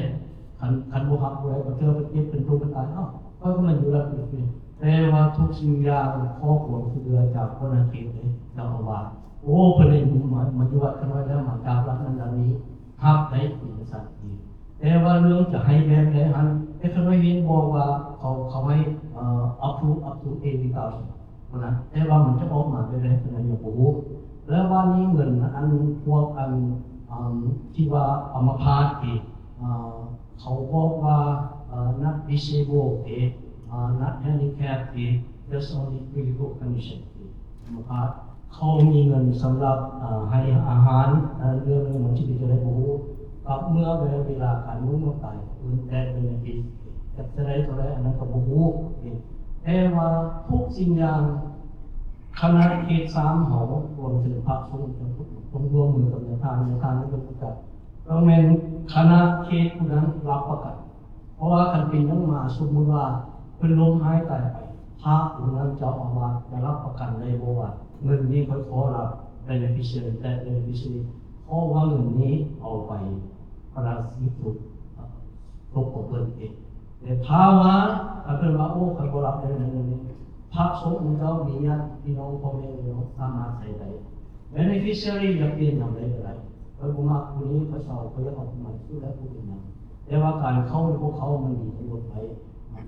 ຄັນ ຄັນບໍ່ຮັບບໍ່ໄດ້ ບາງເທື່ອເພິ່ນເຈັບເປັນໂຕເປັນຕາຍ ເອົ້າ ຂ້ອຍກໍມາຢູ່ລັດນີ້ ແຕ່ວ່າທຸກສິ່ງຢ່າງ ຂໍຄວາມຊ່ວຍເຫຼືອຈາກຫົວໜ້າເຂດເດ້ ເຈົ້າອາວາດ. ໂອ້ ເພິ່ນໄດ້ມາ ມາຢູ່ວັດຂ້ານ້ອຍແລ້ວ ມາຈາກລັດນັ້ນລັດນີ້ ຮັບໄດ້ເປັນສັດເອງ. ແຕ່ວ່າເລື່ອງຈະໃຫ້ແບບໃດຫັ້ນ ແຕ່ຂ້ານ້ອຍເຫັນບອກວ່າ ເຂົາ ເຂົາໃຫ້ ເອີ up to up to eighty thousand ພຸ້ນນະ ແຕ່ວ່າມັນຈະອອກມາແບບໃດ ເພິ່ນຍັງບໍ່ຮູ້. ແລ້ວບາດນີ້ເງິນອັນພວກອັນ ອັນທີ່ວ່າອຳມະພາດທີ່ ເອີ ເຂົາບອກວ່າ ເອີ not disabled ເດ ເອີ not handicap ເດ just only critical condition ເດ ອຳມະພາດ ເຂົາມີເງິນສຳລັບ ເອີ ໃຫ້ອາຫານ ເອີ ເລື່ອງໜຶ່ງມັນຊິເປັນຈັ່ງໃດບໍ່ຮູ້ ກັບເມື່ອເວລາການເມືອງຕາຍ ເງິນແຕ່ເປັນເປັນ ຈະໄດ້ເທົ່າໃດ ອັນນັ້ນກໍບໍ່ຮູ້. ແຕ່ວ່າທຸກສິ່ງຢ່າງ ຄະນະເຂດສາມເຮົາ ລວມເຖິງພະສົງ ຕ້ອງຮ່ວມມືກັບຍາທ່ານ ຍາທ່ານເປັນຜູ້ຈັດ ຕ້ອງແມ່ນຄະນະເຂດຜູ້ນັ້ນຮັບປະກັນ ເພາະວ່າຄັນເປັນຫຍັງມາ ສົມມຸດວ່າເພິ່ນລົ້ມຫາຍຕາຍໄປ ພະຜູ້ນັ້ນເຈົ້າອາວາດຈະຮັບປະກັນໄດ້ບໍ່ວ່າ ເງິນນີ້ຂ້ອຍຂໍຮັບ beneficiary ແລະ beneficiary ເພາະວ່າເງິນນີ້ເອົາໄປປະລາຊິກ ຕົກຂອງເພິ່ນເອງ ແຕ່ຖ້າວ່າ ຖ້າເພິ່ນວ່າ ໂອ້ ຂ້ອຍບໍ່ຮັບເງິນນີ້ ພະສົງເຈົ້າມີຍາດພີ່ນ້ອງ ພໍ່ແມ່ພີ່ນ້ອງສາມາດໃຊ້ໄດ້ beneficiary ຢາກປ່ຽນຫຍັງໃດກໍໄດ້ ຂ້ອຍບໍ່ມັກຜູ້ນີ້ ຂ້ອຍເຊົາ ຂ້ອຍຢາກເອົາຜູ້ໃໝ່ ສຸດແລ້ວບໍ່ເປັນຫຍັງ ແຕ່ວ່າການເຂົ້າຫຼືບໍ່ເຂົ້າມັນມີກຳນົດໄວ້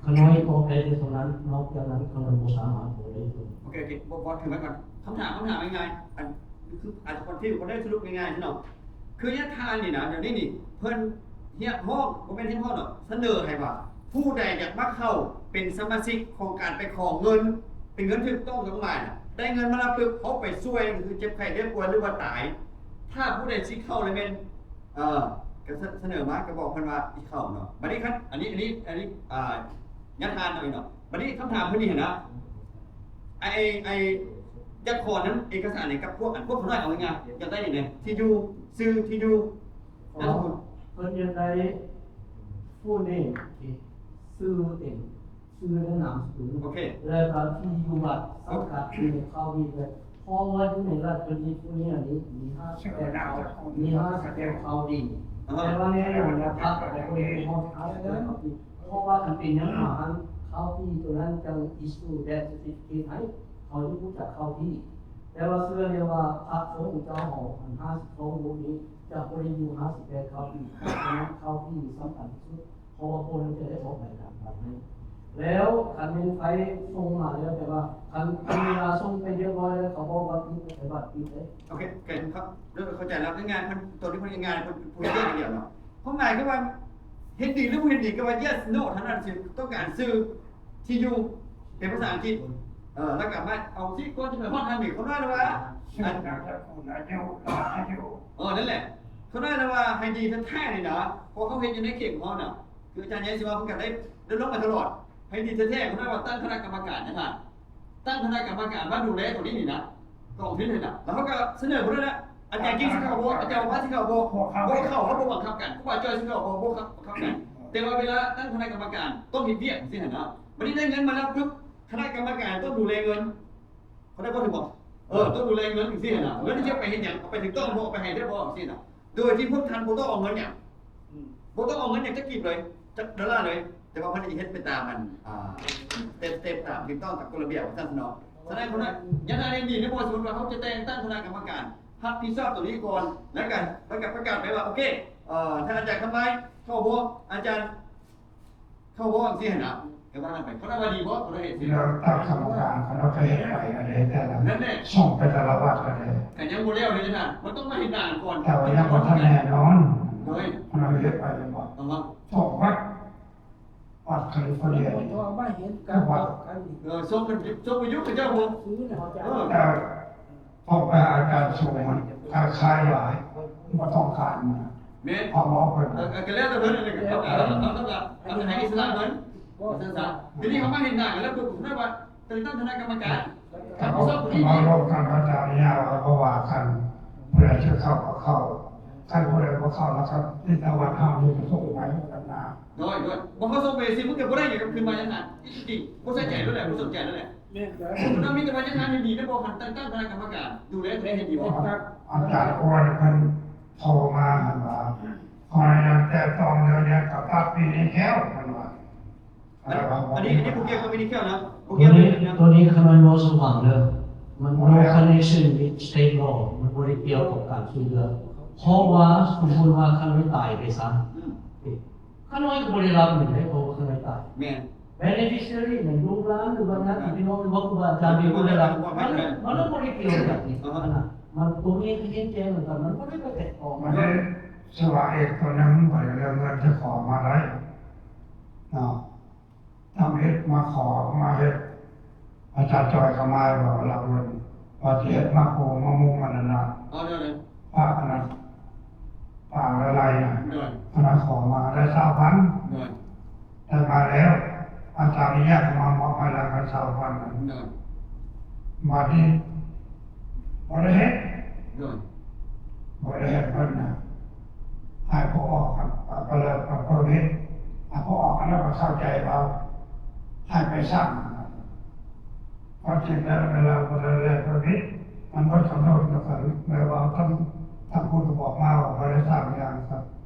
ຂ້ານ້ອຍຕອບໄດ້ແຕ່ເທົ່ານັ້ນ ນອກຈາກນັ້ນຂ້ານ້ອຍບໍ່ສາມາດບອກໄດ້ເລີຍ. ໂອເຄ ໂອເຄ ບໍ່ ບໍ່ ຖືໄວ້ກ່ອນ ຄຳຖາມ ຄຳຖາມງ່າຍໆ ອັນ ຄືອາດຈະຄອນຟິວ ບໍ່ໄດ້ສະຫຼຸບງ່າຍໆ ເນາະ ຄືຍາທ່ານນີ້ນະ ດຽວນີ້ນີ້ ເພິ່ນຮຽກຮ້ອງ ບໍ່ແມ່ນຮຽກຮ້ອງດອກ ສະເໜີໃຫ້ວ່າ ຜູ້ໃດຢາກມາເຂົ້າເປັນສະມາຊິກຂອງການໄປຂໍເງິນ ເປັນເງິນຖືກຕ້ອງຕາມກົດໝາຍນະ ໄດ້ເງິນມາແລ້ວປຶບ ເຮົາໄປຊ່ວຍ ຄືເຈັບໄຂ້ໄດ້ປ່ວຍ ຫຼືວ່າຕາຍ ຖ້າຜູ້ໃດຊິເຂົ້າລະແມ່ນ ເອີ ກໍສະ ສະເໜີມາ ກໍບອກເພິ່ນວ່າຊິເຂົ້າເນາະ ບັດນີ້ຄັນ ອັນນີ້ ອັນນີ້ ອັນນີ້ ອ່າ ຍາທ່ານເອົາເອງເນາະ ບັດນີ້ຄຳຖາມເພິ່ນນີ້ຫັ້ນນະ ໄອ້ ໄອ້ ຢາກຂໍນຳເອກະສານນີ້ກັບພວກ ອັນ ພວກເຂົານ້ອຍ ເອົາງ່າຍໆ ຢາກໄດ້ນີ້ແດ່ ທີ່ຢູ່ ຊື່ ທີ່ຢູ່ ນາມສະກຸນ ເພິ່ນຢາກໄດ້ full name ຊື່ເຕັມ ຊື່ ແລະ ນາມສະກຸນ ໂອເຄ ແລ້ວກໍທີ່ຢູ່ວັດ ສັງກັດ ຢູ່ໃນຄາວດີ ເພາະວ່າຢູ່ໃນລັດເວອຣິເຈຍນີ້ ມີຫ້າສິບແປດຄາວ ມີຫ້າສິບແປດຄາວດີ ອ່າຮະ ແຕ່ວ່າແນ່ນອນແລ້ວ ພັກກໍບໍ່ໄດ້ຮອດຫ້າສິບແປດຄາວດີ ເພາະວ່າຄັນເປັນຫຍັງມາຫັ້ນ ຄາວດີຕົວນັ້ນຈັ່ງ issue death certificate ໃຫ້ ເຂົາຈະຮູ້ຈັກເຂົ້າທີ່ ແຕ່ວ່າເຊື່ອແນ່ວ່າພະສົງເຈົ້າເຮົາອັນຫ້າສິບສອງຮູບນີ້ຈະບໍ່ໄດ້ຢູ່ຫ້າສິບແປດເຂົ້າທີ່ ເຂົ້າທີ່ນີ້ສຳຄັນທີ່ສຸດ ເພາະວ່າພວກນັ້ນຈະໄດ້ອອກໃບການໄປໃຫ້ ແລ້ວຄັນແມ່ນໄຟສົ່ງມາແລ້ວ ແຕ່ວ່າຄັນ ຄັນເວລາສົ່ງໄປຮຽບຮ້ອຍແລ້ວ ເຂົາບອກວ່າປິດ ໄປບັດປິດເດ້ ໂອເຄ ໂອເຄ ເຂົ້າ ເຂົ້າໃຈແລ້ວ ງ່າຍໆ ເພິ່ນ ຕົວນີ້ເພິ່ນງ່າຍໆ ເພິ່ນຜູ້ເຮັດດຽວເນາະ ຄວາມໝາຍຄືວ່າ ເຫັນດີຫຼືບໍ່ເຫັນດີ ກໍວ່າ yes no ເທົ່ານັ້ນ ຊິຕ້ອງການຊື່ ທີ່ຢູ່ ເປັນພາສາອັງກິດ ເອີ ແລ້ວກໍມາເອົາຊິ ກ່ອນຈະໄປຮອດທາງນີ້ ຂ້ານ້ອຍລະວ່າ ເຊິ່ງນາງຈະຄູນອາຍຸ ອາຍຸ ເອີ ນັ້ນແຫຼະ ຂ້ານ້ອຍລະວ່າໃຫ້ດີແທ້ໆນີ້ນະ ເພາະເຮົາເຮັດຢູ່ໃນເຂດຂອງເຮົານະ ຄືອາຈານໃຫຍ່ຊິວ່າເພິ່ນກໍໄດ້ ໄດ້ລົງມາຕະຫຼອດ ໃຫ້ດີແທ້ໆ ຂ້ານ້ອຍວ່າຕັ້ງຄະນະກຳມະການນະທ່ານ ຕັ້ງຄະນະກຳມະການມາດູແລຕົງນີ້ນີ້ນະ ກອງທຶນນີ້ນະ ແລ້ວເຮົາກໍສະເໜີພຸ້ນແຫຼະ ອາຈານກິ່ງຊິເຂົ້າບໍ່ ອາຈານວັນທະສິເຂົ້າບໍ່ ບໍ່ເຂົ້າ ເຮົາບໍ່ບັງຄັບກັນ ຄູບາຈ່ອຍຊິເຂົ້າບໍ່ ບໍ່ບັງຄັບກັນ ແຕ່ວ່າເວລາຕັ້ງຄະນະກຳມະການຕ້ອງເຮັດວຽກຈັ່ງຊີ້ຫັ້ນນະ ບັດນີ້ໄດ້ເງິນມາແລ້ວປຶບ ຄະນະກຳມະການຕ້ອງດູແລເງິນ ເຂົາໄດ້ບໍ່ ຖືກບໍ່? ເອີ ຕ້ອງດູແລເງິນຈັ່ງຊີ້ຫັ້ນນະ ເງິນທີ່ຈະໄປເຮັດຫຍັງ ເອົາໄປຖືກຕ້ອງບໍ່ ເອົາໄປໃຫ້ໄດ້ບໍ່ ຈັ່ງຊີ້ນະ ໂດຍທີ່ພວກທ່ານບໍ່ຕ້ອງເອົາເງິນຫຍັງ ອືມ ບໍ່ຕ້ອງເອົາເງິນຫຍັງຈັກກີບເລີຍ ຈັກດອນລາເລີຍ ແຕ່ວ່າເພິ່ນຈະເຮັດໄປຕາມອັນ ອ່າ ສະເຕັບ ສະເຕັບ ຕາມຖືກຕ້ອງຕາມກົດລະບຽບ ວ່າຊັ້ນຊະເນາະ. ສະນັ້ນ ຄົນນັ້ນ ຢ່າງໃດນີ້ ໃນບົດສົມມຸດວ່າເຮົາຈະແຕ່ງຕັ້ງຄະນະກຳມະການຮັບຜິດຊອບຕົວນີ້ກ່ອນ ແລ້ວກໍ ແລ້ວກໍປະກາດໄປວ່າ ໂອເຄ ເອີ ທ່ານອາຈານຄຳລາຍເຂົ້າບໍ່ ອາຈານ ເຂົ້າບໍ່ ຈັ່ງຊີ້ຫັ້ນນະ ກໍວ່າກັນໄປ ເຂົາໄດ້ວ່າດີບໍ່ ເຂົາໄດ້ເຮັດ ເລື່ອງຕັ້ງກຳມະການ ເຂົາກໍເຮັດໄປອັນໃດ ແຕ່ລະ ນັ້ນແຫຼະ ສົ່ງໄປແຕ່ລະວັດອັນໃດ ກໍຍັງບໍ່ແລ້ວເດ້ທ່ານ ມັນຕ້ອງມາເຮັດໜ້າກັນກ່ອນ ແຕ່ວ່າຍັງບໍ່ທັນແນ່ນອນ ໂດຍ ເຂົາເຮັດໄປແລ້ວບໍ່ ຕ້ອງວັດ ວັດຄາລິຟໍເນຍ ເຂົາເຈົ້າເອົາມາເຫັນກັບກັນ ເອີ ສົ່ງກັນ ສົ່ງໄປຢູ່ເຂົາເຈົ້າບໍ່ ເອີ ແຕ່ ເພາະວ່າອາຈານສູງມັນຄ້າຍໆຫຼາຍ ບໍ່ຕ້ອງການນະ ແມ່ນ ເພາະວ່າເພິ່ນ ເອີ ກໍແລ້ວແຕ່ເພິ່ນນັ້ນແຫຼະ ເຂົາກໍ ເຂົາກໍໃຫ້ອິດສະຫຼະເພິ່ນ ວ່າຊັ້ນຊະ. ທີນີ້ເຮົາມາເຫັນໜ້າກັນແລ້ວ ເພິ່ນກໍໄດ້ວ່າ ແຕ່ງຕັ້ງຄະນະກຳມະການ ກໍ ກໍເວົ້າກັນວ່າຈາລິຍາ ເຮົາກໍວ່າກັນ ຜູ້ໃດຈະເຂົ້າກໍເຂົ້າ ຄັນຜູ້ໃດບໍ່ເຂົ້າ ແລ້ວກໍມີແຕ່ວ່າເຮົານີ້ຈະສົ່ງໄປກັນນະ ໂດຍ ໂດຍ ບໍ່ ເຮົາສົ່ງໄປຊື່ ມັນກໍບໍ່ໄດ້ຫຍັງກັບຄືນມາຈັ່ງຊັ້ນ ອີ່ຫຼີ ບໍ່ໃສ່ໃຈໂລດແຫຼະ ບໍ່ສົນໃຈໂລດແຫຼະ. ແມ່ນ ແຕ່ມີແຕ່ວ່າຍັງງານໃຫ້ດີນະ ບໍ່ຄັນຕັ້ງ ຕັ້ງຄະນະກຳມະການດູແລຕົວນີ້ໃຫ້ດີບໍ່? ອາຈານອ້ວນເພິ່ນໂທມາຫັ້ນວ່າ ຂໍອະນຸຍາດແຕະຕ້ອງເລື່ອງຫຍັງກໍຕັດປີນີ້ແລ້ວ ເພິ່ນວ່າ. ອັນນີ້ ອັນນີ້ບໍ່ກ່ຽວກັບປີນີ້ແລ້ວນະ ບໍ່ກ່ຽວກັບ ຕົວນີ້ ຕົວນີ້ຂ້ານ້ອຍເວົ້າສູ່ຟັງເດີ ມັນ no connection with state law ມັນບໍ່ໄດ້ກ່ຽວກັບການຊ່ວຍເຫຼືອ ເພາະວ່າສົມມຸດວ່າຂ້ານ້ອຍຕາຍໄປຊະ ອືມ ຂ້ານ້ອຍກໍບໍ່ໄດ້ຮັບເງິນເດ້ ເພາະວ່າຂ້ານ້ອຍຕາຍ ແມ່ນ beneficiary ແມ່ນລູກຫຼານ ຫຼືວ່າຍາດຕິພີ່ນ້ອງ ຫຼືວ່າຄູບາອາຈານ ບໍ່ໄດ້ຮັບ ມັນ ມັນບໍ່ໄດ້ກ່ຽວກັນນີ້ ອ່າຮະ ອັນນັ້ນ ມັນຕົວນີ້ຄືເຫັນແຈ້ງເໝືອນກັນ ມັນບໍ່ໄດ້ໄປແຕະຕ້ອງ ມັນໄດ້ສະຫວາເອກຕົວໜຶ່ງ ໄປເລື່ອງເງິນຈະຂໍມາໄດ້ເນາະ ທຳອິດມາຂໍມາເຮັດ ອາຈານຈອຍຄຳມາຍວ່າລາວເອີ້ນວ່າຊິເຮັດມາປູມາມຸງອັນນັ້ນນະ ເອົາແນວໃດ ປາກອັນນັ້ນ ປາກລະໄລນະ ໂດຍ ອັນນັ້ນຂໍມາໄດ້ຊາວພັນ ໂດຍ ໄດ້ມາແລ້ວ ອາຈານອະນຸຍາດມາມອບໃຫ້ລະກັນຊາວພັນນັ້ນ ໂດຍ ບາດນີ້ບໍ່ໄດ້ເຮັດ ໂດຍ ບໍ່ໄດ້ເຮັດເພິ່ນນະ ໃຫ້ຜູ້ອອກ ອາ ໄປແລ້ວ ໄປເປີດເຮັດ ອາ ຜູ້ອອກອັນນັ້ນກໍເຂົ້າໃຈວ່າໃຫ້ໄປສ້າງ ຄວາມຈິງແລ້ວ ເວລາບໍ່ໄດ້ແລ່ນທຳອິດ ມັນບໍ່ກຳນົດແລ້ວກັນ ແບບວ່າທາງ ທາງຜູ້ທີ່ບອກມາວ່າບໍ່ໄດ້ສ້າງຫຍັງ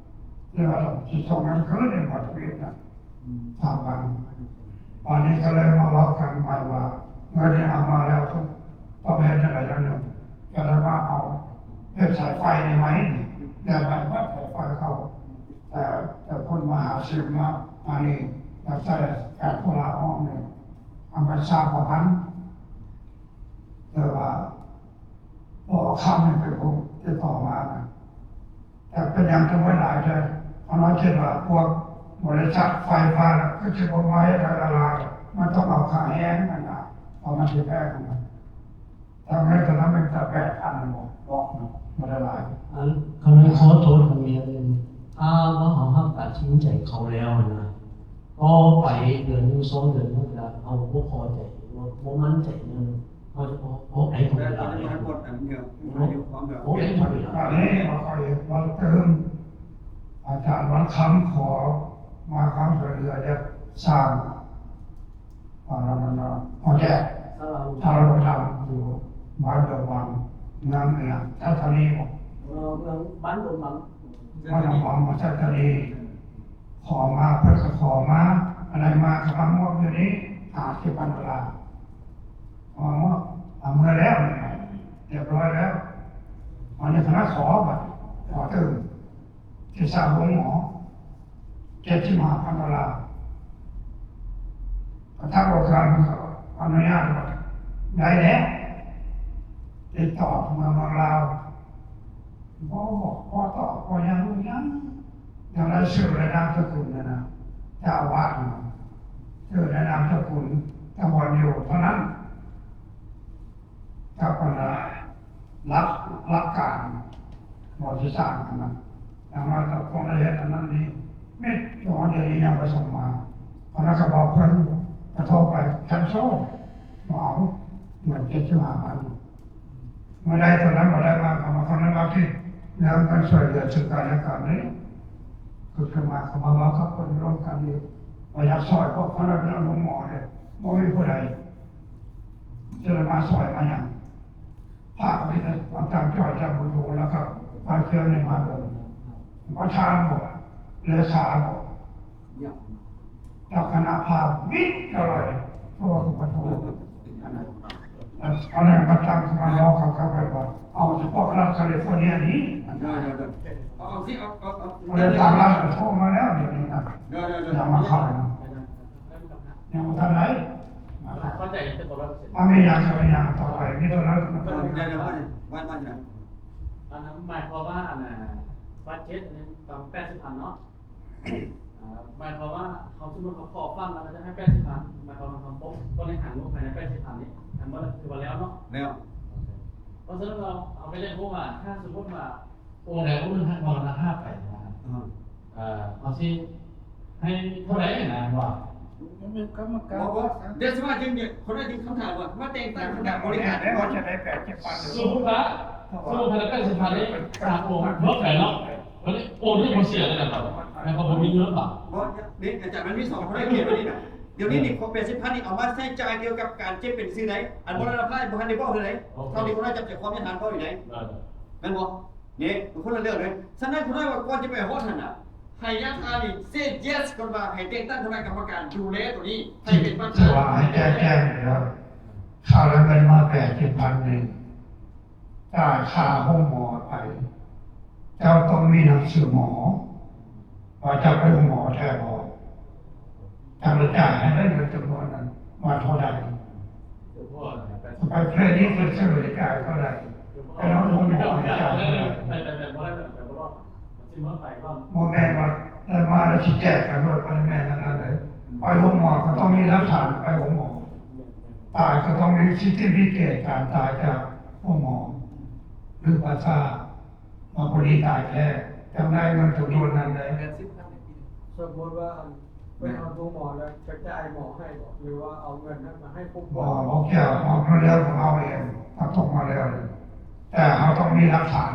ແຕ່ວ່າຊິສົ່ງເງິນຄືນໃນບັດທຳອິດນະ ສາມພັນ ບາດນີ້ກໍເລີຍມາເວົ້າກັນໃໝ່ວ່າ ເງິນນີ້ເອົາມາແລ້ວ ຕ້ອງເຮັດຈັ່ງໃດຢ່າງໜຶ່ງ ກໍເລີຍມາເອົາເຮັດສາຍໄຟນີ້ໃໝ່ ແລ້ວໄປວັດສາຍໄຟເຂົາ ແຕ່ ແຕ່ຄົນມະຫາເສດຖາມານີ້ ຢາກໃຊ້ການໂທລະອອກນີ້ ເອົາໄປຊາວກວ່າພັນ ແຕ່ວ່າບໍ່ເອົາຄຳນີ້ເປັນຜູ້ຕິດຕໍ່ມານະ ແຕ່ເປັນຫຍັງຈຶ່ງໄວ້ຫຼາຍແທ້? ເຮົາຄິດວ່າພວກບໍລິສັດໄຟຟ້ານະ ຄືຊິບໍ່ມາເຮັດໃຫ້ຫຼາຍ ມັນຕ້ອງເອົາຄ່າແຮງຫັ້ນນະ ເພາະມັນຊິແພງຫັ້ນນະ. ທາງເຮັດຕອນນັ້ນແມ່ນແຕ່ແປດພັນບໍ່ ບອກນະ ບໍ່ໄດ້ຫຼາຍ. ອັນ ຂ້ານ້ອຍຂໍໂທດ ຂ້ານ້ອຍ ຖ້າວ່າເຮົາຮັບການຕັດສິນໃຈເຂົາແລ້ວຫັ້ນນະ ຕໍ່ໄປເດືອນໜຶ່ງ ສອງເດືອນ ມັນກະ ເຮົາບໍ່ພໍໃຈ ບໍ່ ບໍ່ໝັ້ນໃຈນຳ ເຮົາຈະອອກ ອອກໄດ້ທຸກເວລາເລີຍ ອອກໄດ້ທຸກເວລາ. ອັນນີ້ວ່າຂ້ອຍເວົ້າຕື່ມ ອາຈານວັນຄຳຂໍມາຄວາມຊ່ວຍເຫຼືອຈາກສ້າງ ອ່າ ນັ້ນ ນັ້ນ ນັ້ນ ຫົວແຈກ ສາລາ ສາລາໂລງທຳຢູ່ບ້ານດອນບັງ ເມືອງຫຍັງ ໄຊທານີບໍ? ເອີ ເມືອງ ບ້ານດອນບັງ ບ້ານດອນບັງ ເມືອງໄຊທານີ ຂໍມາ ເພິ່ນກໍຂໍມາ ອັນໃດມາກໍມາມອບຢູ່ນີ້ ຫ້າສິບພັນໂດລາ ມາມອບ ເອົາເມືອແລ້ວ ຮຽບຮ້ອຍແລ້ວ ອັນນີ້ຄະນະຂໍບັດ ຂໍຕື່ມ ທີ່ສ້າງໂຮງໝໍ ເຈັດສິບຫ້າພັນໂດລາ ທາງອົງການເພິ່ນກໍອະນຸຍາດວ່າໄດ້ແລ້ວ ຕິດຕໍ່ເມືອງ ເມືອງລາວ ບໍ່ ບໍ່ ບໍ່ຕອບ ບໍ່ຫຍັງ ບໍ່ຫຍັງ ຢ່າງໃດຊື່ ແລະ ນາມສະກຸນຫັ້ນນະ ເຈົ້າອາວາດຫັ້ນນະ ຊື່ ແລະ ນາມສະກຸນ ຕຳບົນຢູ່ເທົ່ານັ້ນ. ສ້າງອັນນັ້ນ ຢ່າງນ້ອຍກໍຄົງໄດ້ເຮັດອັນນັ້ນນີ້ ມິດ ດຽວນີ້ຍັງບໍ່ສົ່ງມາ. ອັນນັ້ນກໍບອກເພິ່ນ ກະໂທໄປ cancel ບໍ່ເອົາ ເງິນເຈັດສິບຫ້າພັນ. ເມື່ອໃດຕອນນັ້ນບໍ່ໄດ້ມາ ເຂົາມາຄົນນັ້ນວ່າທີ່ ແລ້ວເງິນຊ່ວຍເຫຼືອເຊິ່ງກັນແລະກັນນີ້ ຄືຂຶ້ນມາ ເຂົາມາເວົ້າກັບຄົນລວມກັນອີກ ວ່າຢາກຊ່ອຍພວກເຂົານັ້ນເປັນໂຮງໝໍເດ້ ບໍ່ມີຜູ້ໃດຈະໄດ້ມາຊ່ອຍມາຫຍັງ. ພະກໍມີແຕ່ມາຕັ້ງຈອຍຈັບບຸນໂຕ ແລ້ວກໍພາເຄື່ອງນີ້ມາເບິ່ງ ປະທານບໍ ເລຂາບໍ ເຈົ້າຄະນະພາວິດເທົ່າໃດ ເພາະວ່າຄືປະທ້ວງ ອັນນັ້ນ ອັນນັ້ນມາຕັ້ງມາເວົ້າເຂົາກໍແບບວ່າ ເອົາສະເພາະລັດຄາລີຟໍເນຍນີ້ ໄດ້ໆໆ ເອົາ ເອົາຊິ ເອົາ ເອົາ ເອົາ ເອົາເລື່ອງຕ່າງລັດໂທມາແລ້ວ ດຽວນີ້ນະ ໄດ້ໆໆ ຢ່າມາຂາຍນະ ຍັງບໍ່ທັນໄດ້ ເຂົ້າໃຈ ເຕັມຮ້ອຍເປີເຊັນ ອາ ມີຫຍັງ ມີຫຍັງຕໍ່ໄປ ມີເທົ່ານັ້ນ ໄດ້ໆ ວ່າ ວ່າ ວ່າ ອັນນັ້ນໝາຍຄວາມວ່າ ອັນນ່າ ບັດເຈັດ ອັນນີ້ປະມານແປດສິບພັນເນາະ ອ່າ ໝາຍຄວາມວ່າເຮົາ ສົມມຸດເຮົາຂໍຟັງແລ້ວ ເຂົາຈະໃຫ້ແປດສິບພັນ ໝາຍຄວາມວ່າເຮົາບໍ່ ບໍລິຫານງົບພາຍໃນແປດສິບພັນນີ້ ທັງໝົດຖືວ່າແລ້ວເນາະ ແລ້ວ ເພາະສະນັ້ນເຮົາ ເຮົາກໍຢາກຮູ້ວ່າ ຖ້າສົມມຸດວ່າ ອົງໃດອົງໜຶ່ງຮັກມະລະນະພາບໄປນະ ອືມ ເອີ ເຮົາຊິໃຫ້ເທົ່າໃດນະ ວ່າ ບໍ່ ບໍ່ ດຽວຊິວ່າຈັ່ງໃດ ຄົນນັ້ນຈຶ່ງຄຳຖາມວ່າ ມາແຕ່ງຕັ້ງຄະນະບໍລິຫານ ແລ້ວຈະໄດ້ແປດສິບພັນ ສົມມຸດວ່າ ສົມມຸດວ່າແປດສິບພັນນີ້ ສາມອົງເບິກໄປເນາະ ບັດນີ້ອົງນີ້ບໍ່ເສຍເລີຍນະ ແລ້ວກໍບໍ່ມີເງິນບາດ ບໍ່ ນີ້ອາຈານ ມັນມີສອງຄົນໄດ້ຂຽນໄວ້ນີ້ນະ ດຽວນີ້ນີ້ ຂອງແປດສິບພັນນີ້ ເອົາມາໃຊ້ຈ່າຍກ່ຽວກັບການເຈັບເປັນຊື່ໃດ ອັນບໍ່ໄດ້ຮັບໄດ້ ບໍ່ທັນໄດ້ບອກເທື່ອໃດ ເທົ່າທີ່ຄົນນັ້ນຈັບໃຈຄວາມຍາທ່ານເວົ້າຢູ່ໃດ ແມ່ນບໍ່? ນີ້ມັນຄົນລະເລື່ອງເລີຍ. ສະນັ້ນ ຄົນລະເວົ້າ ກ່ອນຈະໄປຮອດຫັ້ນນະ ໃຫ້ຍາທ່ານນີ້ເຊັນເຢສກ່ອນວ່າ ໃຫ້ແຕ່ງຕັ້ງຄະນະກຳມະການດູແລໂຕນີ້ ໃຫ້ເປັນປະທານ ຖືວ່າໃຫ້ແຈ້ງແຈ້ງແລ້ວ ຄ່າແຮງເງິນມາແປດສິບພັນນີ້ ຈ່າຍຄ່າໂຮງໝໍໄປ ເຈົ້າຕ້ອງມີໜັງສືໝໍ ວ່າເຈົ້າໄປໂຮງໝໍແທ້ບໍ່? ຈັ່ງໄດ້ຈ່າຍໃຫ້ໄດ້ເງິນຈຳນວນນັ້ນວ່າເທົ່າໃດ? ໄປເພລນີ້ເພິ່ນຊື້ໄດ້ຈ່າຍເທົ່າໃດ? ໄປນອນໂຮງໝໍໄດ້ຈ່າຍເທົ່າໃດ? ບໍ່ແມ່ນວ່າໄດ້ມາແລ້ວຊິແຈກກັນໂລດ ບໍ່ໄດ້ແມ່ນອັນນັ້ນເດ້. ໄປໂຮງໝໍກໍຕ້ອງມີຫຼັກຖານໄປໂຮງໝໍ, ຕາຍກໍຕ້ອງມີເຊີຕິຟິເກດການຕາຍຈາກໂຮງໝໍ ຫຼືປະຊາ ວ່າຜູ້ນີ້ຕາຍແທ້ ຈັ່ງໄດ້ເງິນຈຳນວນນັ້ນໄດ້. ສົມມຸດວ່າ ອັນ ໄປນອນໂຮງໝໍແລ້ວກະຈ່າຍໝໍໃຫ້ບໍ ຫຼືວ່າເອົາເງິນນັ້ນມາໃຫ້ຜູ້ປ່ວຍ? ບໍ່ ບໍ່ກ່ຽວ ເຮົາເລື່ອງຂອງເຮົາເອງ ເຮົາຕົກມາແລ້ວ ແຕ່ເຮົາຕ້ອງມີຫຼັກຖານ.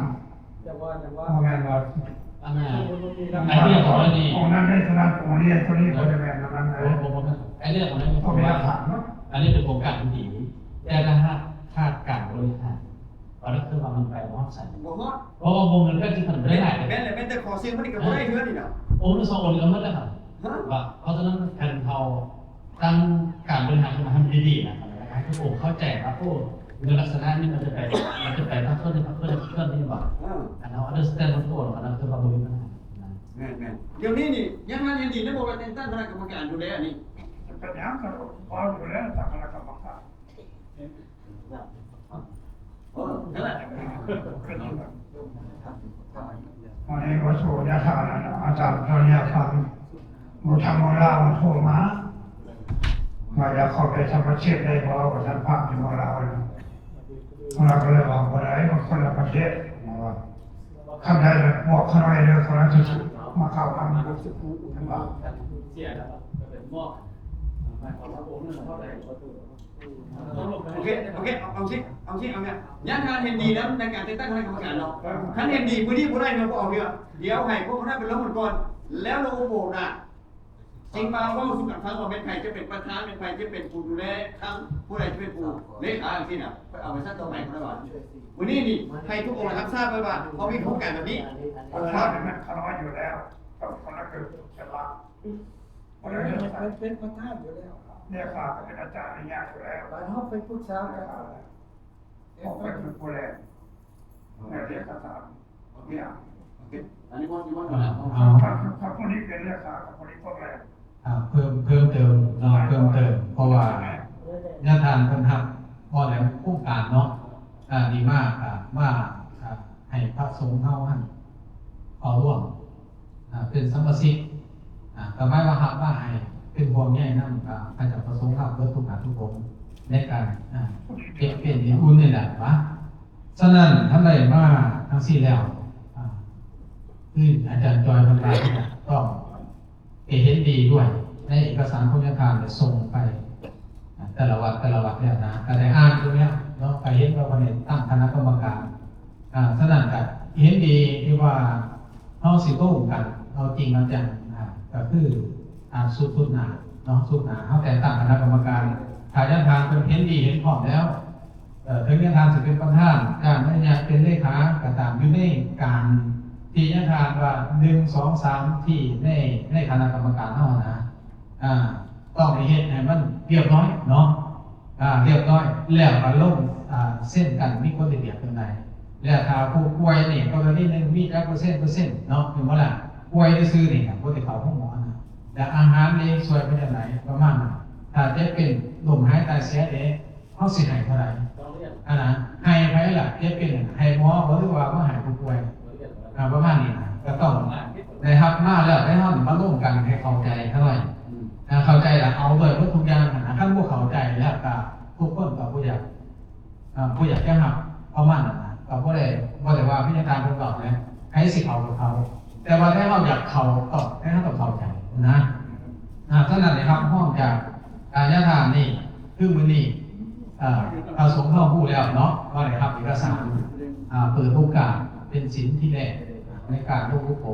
ຈັ່ງວ່າ ຈັ່ງວ່າ ບໍ່ແມ່ນວ່າ ອັນນັ້ນ ອັນນີ້ ອັນນີ້ ຂອງນັ້ນໄດ້ເທົ່ານັ້ນ ຂອງນີ້ເທົ່ານີ້ ບໍ່ໄດ້ແມ່ນອັນນັ້ນເດ້. ບໍ່ ບໍ່ ບໍ່ແມ່ນ ອັນນີ້ ອັນນີ້ ຕ້ອງມີຫຼັກຖານເນາະ. ອັນນີ້ເປັນໂຄງການທີ່ດີ ແຕ່ຖ້າຫາກຂາດການບໍລິຫານ ອັນນັ້ນຄືວ່າມັນໄປບໍ່ຮອດໃສ ບໍ່ຮອດ ເພາະວ່າວົງເງິນແປດສິບພັນບໍ່ໄດ້ຫຼາຍເດ້. ແມ່ນແຫຼະ ແມ່ນແຕ່ຂໍຊື່ມັນນີ້ກໍບໍ່ໄດ້ເທື່ອນີ້ນະ. ໂອ ໜຶ່ງສອງອົງນີ້ກໍໝົດແລ້ວ ຮະ ວ່າ ເພາະສະນັ້ນ ຄັນເຮົາຕັ້ງການບໍລິຫານຂຶ້ນມາໃຫ້ມັນດີໆນະ ໃຫ້ທຸກອົງເຂົ້າໃຈວ່າ ໂອ ເງິນລັກສະນະນີ້ມັນຈະໄປ ມັນຈະໄປພາກສ່ວນນີ້ ພາກສ່ວນນີ້ ພາກສ່ວນນີ້ ວ່າ ເອີ ຄັນເຮົາ understand ມັນໂຕ ອັນນັ້ນຄືວ່າບໍ່ມີບັນຫານະ. ແມ່ນໆ ດຽວນີ້ນີ້ ຍາທ່ານເຫັນດີນຳບໍ່ວ່າແຕ່ງຕັ້ງຄະນະກຳມະການດູແລອັນນີ້? ເປັນຫຍັງ ກໍເວົ້າຢູ່ແລ້ວ ຕັ້ງຄະນະກຳມະການ ເອີ ນັ້ນແຫຼະ ອັນນີ້ວ່າໂຊຍາທ່ານ ອາຈານເຈົ້າຍາຟັງ ໝູ່ທຳໝູ່ລາວໂທມາ ວ່າຢາກເຂົ້າໄປສະມາຊິກໄດ້ບໍ່ ວ່າຊັ້ນ ພະຢູ່ໝູ່ລາວນະ. ເຮົາກໍເລີຍວ່າບໍ່ໄດ້ ມັນຄົນລະປະເທດ ວ່າ ຄັນໄດ້ບອກຂ້ານ້ອຍເດີ ຂ້ານ້ອຍຊິມາເຂົ້ານຳ ໂອເຄ ໂອເຄ ເອົາ ເອົາຊິ ເອົາຊິ ເອົາແມ່ ຍາທ່ານເຫັນດີນຳໃນການແຕ່ງຕັ້ງຄະນະກຳມະການເນາະ. ຄັນເຫັນດີມື້ນີ້ບໍ່ໄດ້ເນາະ ບໍ່ເອົາເທື່ອ ດຽວໃຫ້ພວກເຮົານັ້ນໄປລົງກັນກ່ອນ ແລ້ວລົງໂອໂບນະ ຈຶ່ງມາເວົ້າສູ່ກັນຟັງວ່າແມ່ນໃຜຈະເປັນປະທານ ແມ່ນໃຜຈະເປັນຜູ້ດູແລ ທັງຜູ້ໃດຈະເປັນຜູ້ເລຂາຈັ່ງຊີ້ນະ ຂ້ອຍເອົາໄປຊັ້ນຕໍ່ໄປກໍໄດ້ວ່າ ມື້ນີ້ນີ້ໃຫ້ທຸກອົງຮັບຊາບໄວ້ວ່າເຮົາມີໂຄງການແບບນີ້. ປະທານແມ່ນຂ້ານ້ອຍຢູ່ແລ້ວ ກັບຄະນະເກີດເປັນຫຼັກ ບໍ່ໄດ້ເປັນປະທານຢູ່ແລ້ວ ເລຂາກໍເປັນອາຈານໃຫຍ່ຢູ່ແລ້ວ ແລ້ວເຮົາໄປປຶກສາກັນ ເຮົາໄປເປັນຜູ້ແລນໃນເອກະສານ ໂອເຄ ອັນນີ້ບໍ່ ບໍ່ ເອົາ ຖ້າຜູ້ນີ້ເປັນເລຂາ ຜູ້ນີ້ຕ້ອງແລນ ອ່າ ເພີ່ມ ເພີ່ມເຕີມເນາະ ເພີ່ມເຕີມ ເພາະວ່າຍາທ່ານເພິ່ນຮັບພໍແລ້ວໂຄງການເນາະ ອ່າ ດີມາກ ອ່າ ວ່າ ອ່າ ໃຫ້ພະສົງເຮົາຫັ້ນເຂົ້າຮ່ວມ ອ່າ ເປັນສະມາຊິກ ອ່າ ກໍໝາຍວ່າຮັບມາໃຫ້ເປັນຫ່ວງໃຍນຳ ກໍໃຫ້ເຈົ້າພະສົງເຮົາເບິດທຸກທ່ານທຸກອົງໃນການ ອ່າ ເຮັດເປັນອຸ່ນນີ້ແຫຼະວ່າ. ສະນັ້ນ ທ່ານໄດ້ມາຈັ່ງຊີ້ແລ້ວ ອ່າ ຄືອາຈານຈອຍເພິ່ນວ່າ ຕ້ອງໄປເຫັນດີດ້ວຍໃນເອກະສານຂອງຍາທ່ານ ໄດ້ສົ່ງໄປແຕ່ລະວັດ ແຕ່ລະວັດແລ້ວນະ ກໍໄດ້ອ່ານຢູ່ແລ້ວເນາະ ກໍເຫັນວ່າເພິ່ນໄດ້ຕັ້ງຄະນະກຳມະການ. ອາ ສະນັ້ນກໍເຫັນດີທີ່ວ່າເຮົາຊິລົງກັນເອົາຈິງເອົາຈັງ ອາ ກໍຄື ອາ ສຸດໜ້າເນາະ ສຸດໜ້າເຮົາແຕ່ງຕັ້ງຄະນະກຳມະການ ຖ້າຍາທ່ານເພິ່ນເຫັນດີເຫັນພ້ອມແລ້ວ ເອີ ເຖິງຍາທ່ານຊິເປັນປະທານ ທ່ານຍາທ່ານເປັນເລຂາກໍຕາມ ຢູ່ໃນການທີ່ຍາທ່ານວ່າ ໜຶ່ງ ສອງ ສາມ ທີ່ໃນ ໃນຄະນະກຳມະການເຮົາຫັ້ນນະ ອາ ຕ້ອງໄດ້ເຮັດໃຫ້ມັນຮຽບຮ້ອຍເນາະ ອາ ຮຽບຮ້ອຍ ແລ້ວກໍລົງ ອາ ເຊັນກັນ ມີກົດລະບຽບຈັ່ງໃດ ແລ້ວຖ້າຜູ້ປ່ວຍນີ້ ກໍລະນີໜຶ່ງມີຈັກເປີເຊັນ ເປີເຊັນເນາະ ແມ່ນບໍ່ລະ? ປ່ວຍຊື່ໆນີ້ ບໍ່ໄດ້ເຂົ້າໂຮງໝໍນະ ແລ້ວອາຫານນີ້ຊ່ວຍເພິ່ນຈັ່ງໃດ ປະມານນັ້ນ. ຖ້າເຈັບເປັນ ລົ້ມຫາຍຕາຍເສຍເດ້ ເຮົາຊິໃຫ້ເທົ່າໃດ? ອັນນະ ໃຫ້ໃຜລະ? ເຈັບເປັນໃຫ້ໝໍບໍ່ ຫຼືວ່າມາໃຫ້ຜູ້ປ່ວຍ? ອາ ປະມານນີ້ນະ ກໍຕ້ອງໄດ້ຮັບມາແລ້ວ ໃຫ້ເຮົາມາລົມກັນໃຫ້ເຂົ້າໃຈເທົ່ານັ້ນ ອາ ເຂົ້າໃຈລະເອົາດ້ວຍໝົດທຸກຢ່າງຫັ້ນນະ. ຄັນບໍ່ເຂົ້າໃຈແລ້ວກໍ ທຸກຄົນກໍບໍ່ຢາກ ອາ ບໍ່ຢາກຈະຮັບ ປະມານນັ້ນນະ ກໍບໍ່ໄດ້ ບໍ່ໄດ້ວ່າພະຍາການເພິ່ນເວົ້ານະ ໃຜຊິເຂົ້າກໍເຂົ້າ ແຕ່ວ່າຖ້າເຮົາຢາກເຂົ້າ ຕ້ອງ ໃຫ້ເຮົາຕ້ອງເຂົ້າໃຈນະ ອາ ສະນັ້ນ ໄດ້ຮັບຮອງຈາກ ອາ ຍາທ່ານນີ້ ຄືມື້ນີ້ ອາ ພະສົງເຮົາຮູ້ແລ້ວເນາະ ວ່າໄດ້ຮັບເອກະສານ ອາ ເປີດໂອກາດເປັນສິນທີແລກໃນການລົງໂອໂປ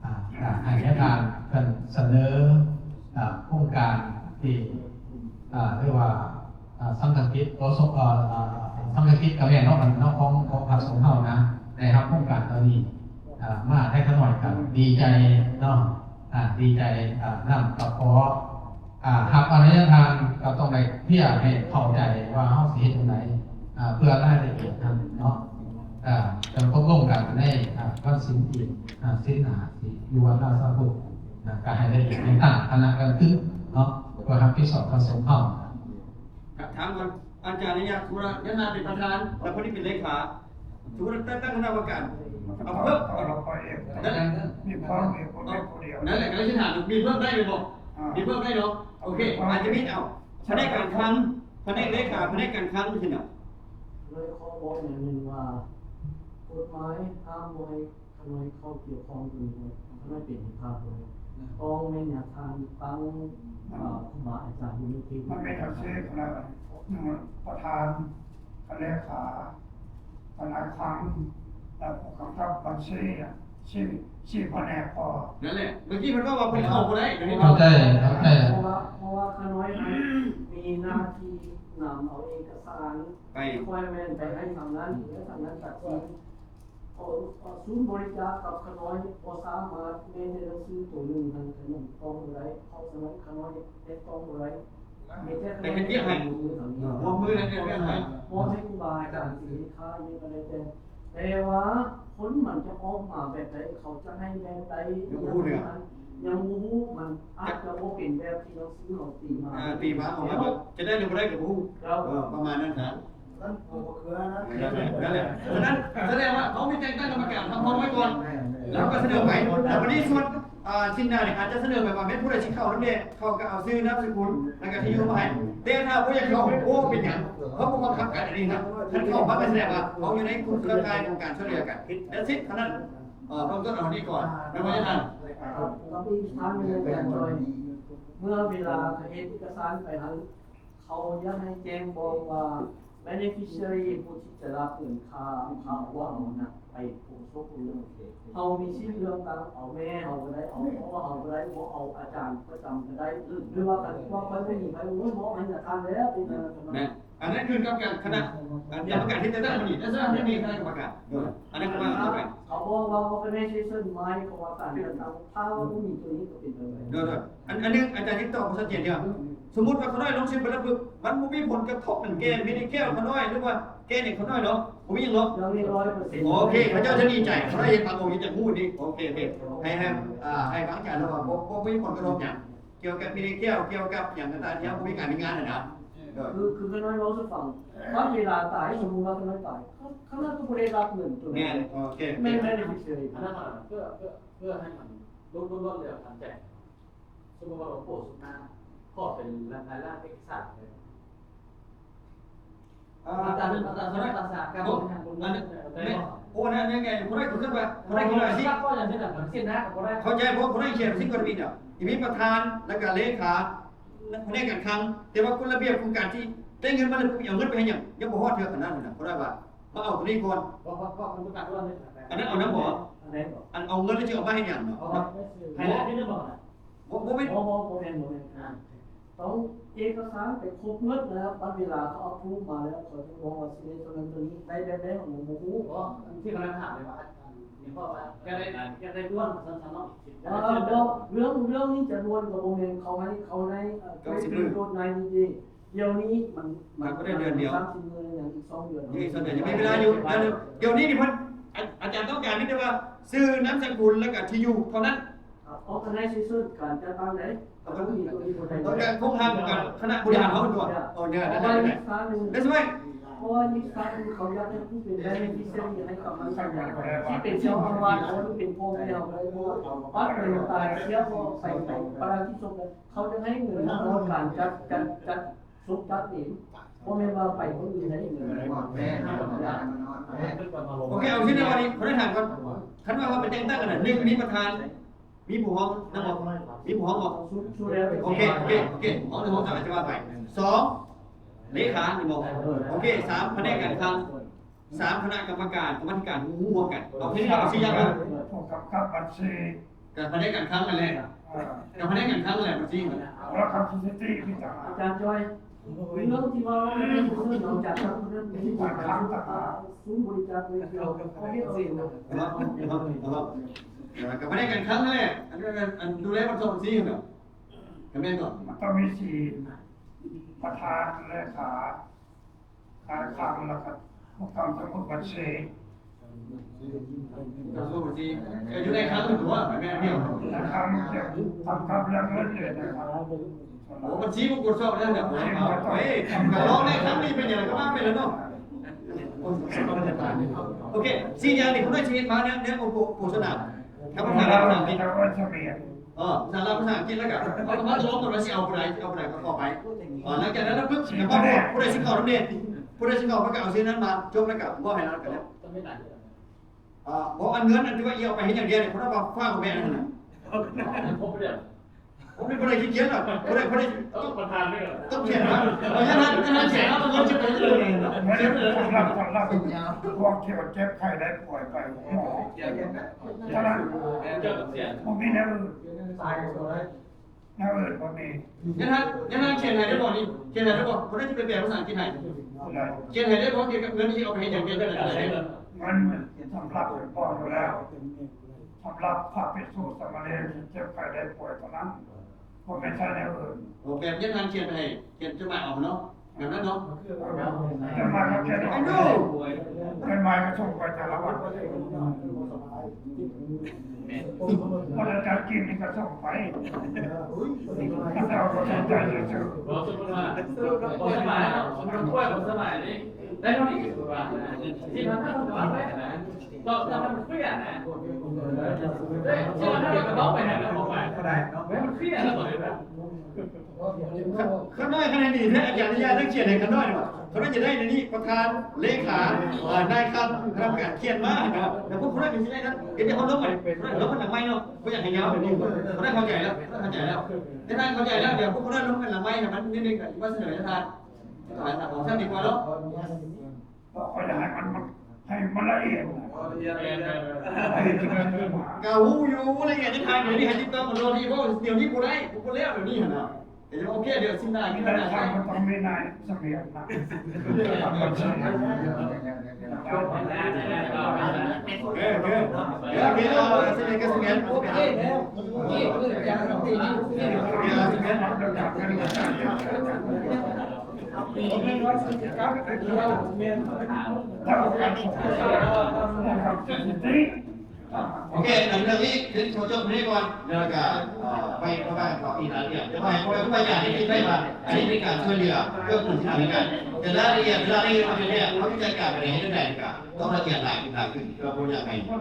ອາ ໃຫ້ຍາທ່ານເພິ່ນສະເໜີ ອາ ໂຄງການທີ່ ອາ ເອີ້ນວ່າ ອາ ສັງຄະກິດ ບໍ່ສົມ ເອີ ອາ ສັງຄະກິດກໍແມ່ນເນາະ ເນາະ ຂອງ ຂອງພະສົງເຮົານະ ໄດ້ຮັບໂຄງການເຫຼົ່ານີ້ ອາ ມາ ໄທຂະນ້ອຍກໍດີໃຈເນາະ ອາ ດີໃຈ ອາ ນຳ ກໍຂໍ ອາ ຮັບອະໄລຍະທານ ກໍຕ້ອງໄດ້ເພຍໃຫ້ເຂົ້າໃຈວ່າເຮົາຊິເຮັດຈັ່ງໃດ ອາ ເພື່ອລາຍລະອຽດນັ້ນເນາະ ອາ ຈະຕົກລົງກັນໃນ ອາ ວັນສິນອີກ ອາ ສິນໜ້າ ທີ່ຢູ່ວັດລາຊາພຸດ ອາ ກໍໃຫ້ລະອຽດໃຫ້ຕັ້ງຄະນະກັນຄືເນາະ ເພື່ອຮັບຜິດຊອບພະສົງເຮົາ. ຖາມກ່ອນ ອາຈານ ຍາທ່ານ ຍາທ່ານເປັນປະທານ ແລ້ວຜູ້ນີ້ເປັນເລຂາ ສົມມຸດຕັ້ງ ຕັ້ງຄະນະກຳມະການ ເອົາເພີ່ມ ເອົາເພີ່ມ ມີຄວາມເອກ ເອົາ ເປັນຜູ້ດຽວ ນັ້ນແຫຼະ ກໍເລີຍຊິຖາມ ມີເພີ່ມໄດ້ແມ່ນບໍ່? ອ່າ ມີເພີ່ມໄດ້ເນາະ ໂອເຄ ອາດຈະມີ ເອົາ ພະແນກການຄັງ ພະແນກເລຂາ ພະແນກການຄັງ ຈັ່ງຊີ້ນະ ເລີຍຂໍບອກຢ່າງໜຶ່ງວ່າ ກົດໝາຍຫ້າມບໍ່ໃຫ້ ຂະນ້ອຍເຂົ້າກ່ຽວຂ້ອງໂດຍ ຂະນ້ອຍເປັນເອກະພາບໂດຍ ຕ້ອງແມ່ນຍາທ່ານຕັ້ງ ເອີ ຄູບາອາຈານຢູ່ໃນເຂດ ມັນແມ່ນຈັ່ງຊີ້ ຄະນະ ປະທານ ຄະນະເລຂາ ຄະນະຄັງ ແລະ ຜູ້ກຳກັບບັນຊີ ສີ່ ສີ່ພະແນກພໍ. ນັ້ນແຫຼະ ເມື່ອກີ້ເພິ່ນເວົ້າວ່າເພິ່ນເຂົ້າບໍ່ໄດ້ ດຽວນີ້ ເຂົ້າໃຈ ເຂົ້າໃຈ ເພາະວ່າ ເພາະວ່າຂະນ້ອຍຫັ້ນມີໜ້າທີ່ນຳເອົາເອກະສານ ໄປ requirement ໄປໃຫ້ທາງນັ້ນ ແລະ ທາງນັ້ນຕັດສິນ ເອີ ເອີ ສູນບໍລິຈາກກັບຂະນ້ອຍບໍ່ສາມາດ ແມ້ແຕ່ໜັງສືໂຕໜຶ່ງຫັ້ນກໍຍັງຕ້ອງບໍ່ໄດ້ ເພາະສະນັ້ນຂະນ້ອຍແຕະຕ້ອງບໍ່ໄດ້ ມີແຕ່ ແຕ່ເຮັດວຽກໃຫ້ ຮ່ວມມື ແລະ ເຮັດວຽກໃຫ້ ມອບໃຫ້ຄູບາອາຈານເສນຂາຫຍັງກໍແລ້ວແຕ່ ແຕ່ວ່າຜົນມັນຈະອອກມາແບບໃດ ເຂົາຈະໃຫ້ແບບໃດ ຍັງບໍ່ຮູ້ເລື່ອງ ຍັງບໍ່ຮູ້ ມັນອາດຈະບໍ່ເປັນແບບທີ່ໜັງສືເຮົາຕີມາ ອ່າ ຕີມາອອກມາ ຈະໄດ້ຫຼືບໍ່ໄດ້ກໍບໍ່ຮູ້ ເຈົ້າ ເອີ ປະມານນັ້ນຊະ. ນັ້ນບໍ່ເຄືອນະ ນັ້ນແຫຼະ ນັ້ນແຫຼະ ສະນັ້ນສະແດງວ່າເຮົາມີແຕ່ງຕັ້ງກຳມະການຮັບຮອງໄວ້ກ່ອນ ແລ້ວກໍສະເໜີໄປ ແລ້ວບັດນີ້ສ່ວນ ອ່າ ຊິນນານີ້ອາດຈະສະເໜີໄປວ່າແມ່ນຜູ້ໃດຊິເຂົ້ານຳແດ່ ເຂົາກໍເອົາຊື່ນາມສະກຸນ ແລ້ວກໍທີ່ຢູ່ມາໃຫ້ ແຕ່ຖ້າບໍ່ຢາກເຂົ້າ ບໍ່ເປັນຫຍັງ ເຮົາບໍ່ບັງຄັບກັນ ອັນນີ້ນະ ຄັນເຂົ້າມາກໍສະແດງວ່າເຮົາຢູ່ໃນກຸ່ມເຄືອຂ່າຍຂອງການຊ່ວຍເຫຼືອກັນ that's it ເທົ່ານັ້ນ ເອີ ເບື້ອງຕົ້ນເອົານີ້ກ່ອນ ແມ່ນບໍ່ທ່ານ? ເອີ ເມື່ອເວລາເຮັດເອກະສານໄປຫັ້ນ ເຂົາຢາກໃຫ້ແຈ້ງບອກວ່າ beneficiary ຜູ້ທີ່ຈະຮັບເງິນຄ່າ ຄ່າຫົວເຮົານະ ໄປໂຄສົກເລີຍ ເຮົາມີສິດເລືອກຕັ້ງເອົາແມ່ເຮົາກໍໄດ້ ເອົາພໍ່ເຮົາກໍໄດ້ ບໍ່ເອົາອາຈານປະຈຳກໍໄດ້ ຫຼືວ່າຄັນວ່າຂ້ອຍບໍ່ມີໃຜ ໂອ້ຍ ມອບໃຫ້ອາຈານແລ້ວ ເປັນ ແມ່ນ ອັນນັ້ນຂຶ້ນກັບການຄະນະ ອັນກຳມະການທີ່ຈະຕັ້ງມື້ນີ້ ແຕ່ສະນັ້ນຍັງມີຄະນະກຳມະການ ອັນນັ້ນກໍວ່າກັນໄປ ເຂົາບອກວ່າ organization ໝາຍຄວາມວ່າການຈັດຕັ້ງ ຖ້າວ່າບໍ່ມີຕົວນີ້ກໍເປັນໄປບໍ່ໄດ້ ໂດຍ ໂດຍ ອັນ ອັນໜຶ່ງອາຈານຍັງຕອບບໍ່ຊັດເຈນເທື່ອ ສົມມຸດວ່າຂະນ້ອຍລົງຊື່ໄປແລ້ວປຶບ ມັນບໍ່ມີຜົນກະທົບຫຍັງແກ່ເມດີແຄວຂະນ້ອຍ ຫຼືວ່າແກ່ຫຍັງຂະນ້ອຍເນາະ ບໍ່ມີຫຍັງເນາະ ຍັງມີຮ້ອຍເປີເຊັນ ໂອເຄ ເຂົາເຈົ້າຈະດີໃຈ ເຂົາເຈົ້າເຫັນບາງອົງຍັງຈະຮູ້ນີ້ ໂອເຄ ໂອເຄ ໃຫ້ ໃຫ້ ອ່າ ໃຫ້ບາງອາຈານເຮົາວ່າບໍ່ ບໍ່ມີຜົນກະທົບຫຍັງ ກ່ຽວກັບເມດີແຄວ ກ່ຽວກັບຫຍັງກໍຕາມທີ່ເຮົາບໍ່ມີການມີງານຫັ້ນນະ ຄື ຄືຂະນ້ອຍເວົ້າສູ່ຟັງ ບາງເວລາຕາຍ ສົມມຸດວ່າຂະນ້ອຍຕາຍ ຂະນ້ອຍກໍບໍ່ໄດ້ຮັບເງິນຕົວນັ້ນ ແມ່ນ ໂອເຄ ແມ່ນ ແມ່ນເລີຍ ອັນນັ້ນ ເພື່ອ ເພື່ອ ເພື່ອໃຫ້ມັນຫຼຸດ ຫຼຸດ ຫຼຸດ ເຫຼືອຂັ້ນແຕ່ ສົມມຸດວ່າຫຼວງປູ່ສຸດໜ້າ ຂໍເປັນລາຍລາຍເອກະສານເລີຍ ເອີ ອັດຕາເງິນ ອັດຕາເງິນ ອັດຕາສາຫະກຳ ໂອ້ ອັນນັ້ນແມ່ນ ໂອ້ ອັນນັ້ນແມ່ນ ຄົນໃດກໍຄືວ່າ ຄົນໃດກໍຄືວ່າ ເຂົ້າໃຈບໍ່? ຄົນໃດຂຽນຊິກ່ອນມີດຽວ ທີ່ມີປະທານ ແລ້ວກໍເລຂາ ພະແນກການຄັງ ແຕ່ວ່າກົດລະບຽບຂອງການທີ່ໄດ້ເງິນມາແລ້ວ ໄປເອົາເງິນໄປເຮັດຫຍັງ ຍັງບໍ່ຮອດເທື່ອຂະໜາດນັ້ນນະ ເພາະວ່າມາເອົາຕົວນີ້ກ່ອນ ເພາະ ເພາະ ເພາະມັນບໍ່ຕັດດ້ວຍ ອັນນັ້ນເອົານຳບໍ່? ອັນໃດບໍ່? ອັນເອົາເງິນແລ້ວຈະເອົາມາເຮັດຫຍັງເນາະ? ເອົາມາ ໃຫ້ຫຼາຍຂຶ້ນຫຼືບໍ່? ບໍ່ ບໍ່ແມ່ນ ບໍ່ ບໍ່ ບໍ່ແມ່ນ ບໍ່ແມ່ນ ອ່າ ຕ້ອງເອກະສານໄປຄົບໝົດແລ້ວ ບັດເວລາເຂົາອາພຣູຟມາແລ້ວ ເຂົາຈະບອກວ່າຊິໄດ້ໂຕນັ້ນໂຕນີ້ ໄດ້ແບບໃດເຮົາຍັງບໍ່ຮູ້ ບໍ່ ອັນທີ່ກຳລັງຖາມເລີຍວ່າ ອັນນີ້ເພາະວ່າຢາກໄດ້ ຢາກໄດ້ດ່ວນວ່າຊັ້ນເນາະ ບໍ່ ເລື່ອງ ເລື່ອງນີ້ຈະດ່ວນກໍບໍ່ແມ່ນ ເຂົາໃຫ້ ເຂົາໃຫ້ ເອີ ເກົ້າສິບມື້ ໂດດໃນນີ້ເດ ດຽວນີ້ມັນ ມັນບໍ່ໄດ້ເດືອນດຽວ ສາມສິບມື້ ຍັງອີກສອງເດືອນ ຍັງອີກສອງເດືອນ ຍັງມີເວລາຢູ່ ດຽວນີ້ນີ້ເພິ່ນ ອາ ອາຈານຕ້ອງການມີແຕ່ວ່າຊື່ ນາມສະກຸນ ແລ້ວກໍທີ່ຢູ່ເທົ່ານັ້ນ ອອກກາໄນເຊຊັນ ການຈັດຕັ້ງໃດ ຕ້ອງການໂຄງຮ່າງຂອງການ ຄະນະບໍລິຫານເຮົາຕົວະ ເອີ ເອີ ນັ້ນແຫຼະ ແລ້ວຊິວ່າ ເພາະວ່າອີກສາມມື້ເຂົາຢາກໃຫ້ຜູ້ເປັນເບເນຟິເຊຣີໃຫ້ຄຳໝັ້ນສັນຍາ ຊິເປັນເຈົ້າອາວາດ ຫຼືເປັນພໍ່ແມ່ເຮົາ ບັດເປັນຕາຍເສຍກໍໄປ ໄປປະລາທິສົບ ເຂົາຈະໃຫ້ເງິນນຳການຈັດ ຈັດ ຈັດສົບຈັດເອງ ບໍ່ແມ່ນວ່າໄປຄົນອື່ນໃຫ້ເງິນ ໂອເຄ ເອົາຊີ້ນະ ວັນນີ້ ຂໍຖາມກ່ອນ ຄັນວ່າເຮົາໄປແຕ່ງຕັ້ງກັນນະ ໜຶ່ງ ມີປະທານ ມີຜູ້ຮອງນຳບໍ່? ມີຜູ້ຮອງບໍ່? ໂອເຄ ໂອເຄ ໂອເຄ ຮອງໜຶ່ງ ຮອງສອງ ອາດຈະວ່າໄປ ສອງ ເລຂາ ແມ່ນບໍ່? ໂອເຄ ສາມ ພະແນກການຄັງ ສາມ ຄະນະກຳມະການ ກຳມາທິການ ຮູ້ຮ່ວມກັນ ເອົາແຄ່ນີ້ ເອົາສີ່ຢ່າງນະ ຜູ້ກຳກັບບັນຊີ ກໍພະແນກການຄັງນັ້ນແຫຼະ ເອີ ກໍພະແນກການຄັງນັ້ນແຫຼະ ບັນຊີ ແລ້ວກໍສະຖິຕິມີຕ່າງຫາກ ອາຈານຈອຍ ເລື່ອງທີ່ວ່າເຮົາໄດ້ເຊີນອອກຈາກທາງນັ້ນ ມີການຄັງຕ່າງຫາກ ສູນບໍລິຈາກໂດຍດຽວ ເຮົາເຮັດເອງ ກໍບໍ່ໄດ້ການຄັງນັ້ນແຫຼະ ອັນ ອັນ ອັນດູແລບັນຊອນຊີ້ຫັ້ນນະ ກໍແມ່ນບໍ່? ມັນຕ້ອງມີສີ່ ປະທານ ເລຂາ ການຄັງ ແລ້ວກໍຜູ້ກຳກັບບັນຊີ ການສະບົດບັນຊີ ກໍຢູ່ໃນຄັງຕົວະ ແມ່ນດຽວ ໃນຄັງ ກຳກັບເລື່ອງເງິນເດືອນນະຄັບ ໂອ້ ບັນຊີບໍ່ກວດສອບແລ້ວນະ ເອີຍ ກໍລອງໃນຄັງນີ້ເປັນຫຍັງກໍວ່າໄປແລ້ວເນາະ ໂອເຄ ສີ່ຢ່າງນີ້ ຜູ້ໃດຊິເຮັດມາແນວ ແນວໂຄສະນາ ກັບພາສາລາວ ພາສາອັງກິດ ເອີ ພາສາລາວ ພາສາອັງກິດ ແລ້ວກໍເອົາມາຕົກລົງກັນວ່າຊິເອົາຜູ້ໃດ ຊິເອົາຜູ້ໃດກໍເຂົ້າໄປ ເອີ ຫຼັງຈາກນັ້ນແລ້ວປຶບ ກໍບອກຜູ້ໃດຊິເຂົ້ານຳແດ່ ຜູ້ໃດຊິເຂົ້າ ມັນກໍເອົາຊື່ນັ້ນມາ ຈົບ ແລ້ວກໍມອບໃຫ້ລາວ ກໍແລ້ວ ອ່າ ບໍ່ ອັນເງິນອັນທີ່ວ່າເອົາໄປເຮັດຫຍັງດຽວນີ້ ເພາະວ່າຝາກແມ່ນນັ້ນນະ ບໍ່ມີຜູ້ໃດຂີ້ຂຽນດອກ ຜູ້ໃດ ຜູ້ໃດຕ້ອງປະທານເດ້ ຕ້ອງຂຽນມາ ເອີ ຢ່າຫັ້ນ ຢ່າຫັ້ນຂຽນ ເອົາເງິນຈະໄປເລີຍ ສຳລັບ ສຳລັບພວກທີ່ວ່າເຈັບໄຂ້ໄດ້ປ່ວຍໄປ ເທົ່ານັ້ນ ບໍ່ມີແນວອື່ນ ແນວອື່ນບໍ່ມີ ຍານານ ຍານານຂຽນໃຫ້ໄດ້ບໍ່ນີ້? ຂຽນໃຫ້ໄດ້ບໍ່? ບໍ່ໄດ້ ຊິໄປແປພາສາອັງກິດໃຫ້ ຂຽນໃຫ້ໄດ້ບໍ່? ກ່ຽວກັບເງິນທີ່ເອົາໄປເຮັດຫຍັງ ເປັນຈັ່ງໃດ ເງິນສຳລັບພໍ່ຢູ່ແລ້ວ ສຳລັບພະພິກຂຸສາມະເນນທີ່ເຈັບໄຂ້ໄດ້ປ່ວຍເທົ່ານັ້ນ ບໍ່ແມ່ນໃຊ້ແນວອື່ນ. ໂອ້ ແບບຍານານຂຽນໃຫ້ ຂຽນຈົດໝາຍອອກເນາະ. ແບບນັ້ນເນາະ ເອີ ເປັນມາກໍເຂດ I know ເປັນມາກໍສົ່ງໄປແຕ່ລະວັດ ວັດອາຈານກິນນີ້ກໍສົ່ງໄປ ເຂົາເຈົ້າກໍສົນໃຈຊື່ໆ ບໍ່ສົມມຸດວ່າ ບໍ່ສະບາຍເນາະ ມັນປ່ວຍບໍ່ສະບາຍນີ້ ໄດ້ເທົ່ານີ້ ສົມມຸດວ່າ ຊິມາທາງວັດໄດ້ນະ ກໍ ກໍມັນເຄຍນະ ເອີ ຊິມາທາງກະເປົາໄປຫັ້ນນະ ອອກໄປ ເທົ່າໃດເນາະ ມັນເຄຍນະ ຂ້ານ້ອຍຄະແນນດີແທ້ ອາຈານອະນຸຍາດໃຫ້ຂຽນໃຫ້ຂ້ານ້ອຍເນາະ ຂ້ານ້ອຍຈະໄດ້ໃນນີ້ ປະທານ ເລຂາ ເອີ ນາຍຄັງ ຄະນະກຳມະການຂຽນມາເນາະ ແລ້ວພວກຂ້ານ້ອຍກໍຊິໄດ້ນັ້ນ ເຮັດໃຫ້ເຮົາລົງໄປ ລົງກັນຫຼັງໄມເນາະ ບໍ່ຢາກໃຫ້ຍາວແບບນີ້ ຂ້ານ້ອຍເຂົ້າໃຈແລ້ວ ຂ້ານ້ອຍເຂົ້າໃຈແລ້ວ ເຮັດໃຫ້ເຂົ້າໃຈແລ້ວ ດຽວພວກຂ້ານ້ອຍລົງກັນຫຼັງໄມໃຫ້ມັນນິດໜຶ່ງ ກໍຊິມາສະເໜີໃຫ້ທ່ານ ທ່ານອອກຊັ້ນດີກວ່າເນາະ ບໍ່ ຂ້ອຍຢາກໃຫ້ມັນ ໃຫ້ມັນລະອຽດ ລະອຽດ ກະຮູ້ຢູ່ລະອຽດຈະຖ່າຍດຽວນີ້ໃຫ້ຕິດຕໍ່ກັນໂລດນີ້ ເວົ້າດຽວນີ້ບໍ່ໄດ້ ບໍ່ແລ້ວດຽວນີ້ຫັ້ນນະ ດຽວໂອເຄ ດຽວຊິມາ ມີນາຍຊ່າງ ມັນຕ້ອງມີນາຍສະຫງຽນນະ ໂອເຄ ໂອເຄ ໂອເຄ ໂອເຄ ໂອເຄ ໂອເຄ ໂອເຄ ອັນເລື່ອງນີ້ຄືຂໍຈົບເທົ່ານີ້ກ່ອນ ແລ້ວກະ ເອີ ໄປ ໄປ ໄປຕໍ່ອີກລາຍລະອຽດ ດຽວໃຫ້ພໍ່ແມ່ຄູບາອາຈານໄດ້ຄິດໄປວ່າ ອັນນີ້ເປັນການຊ່ວຍເຫຼືອເກື້ອກູນຊຶ່ງກັນແລະກັນ ແຕ່ລາຍລະອຽດ ລາຍລະອຽດວ່າເປັນແບບ ເຮົາຈະຈັດການໄປໃນເຮັດແນວໃດກະ ຕ້ອງລະອຽດຫຼາຍຂຶ້ນ ຫຼາຍຂຶ້ນ ເພື່ອບໍ່ຢາກໃຫ້ ເອີ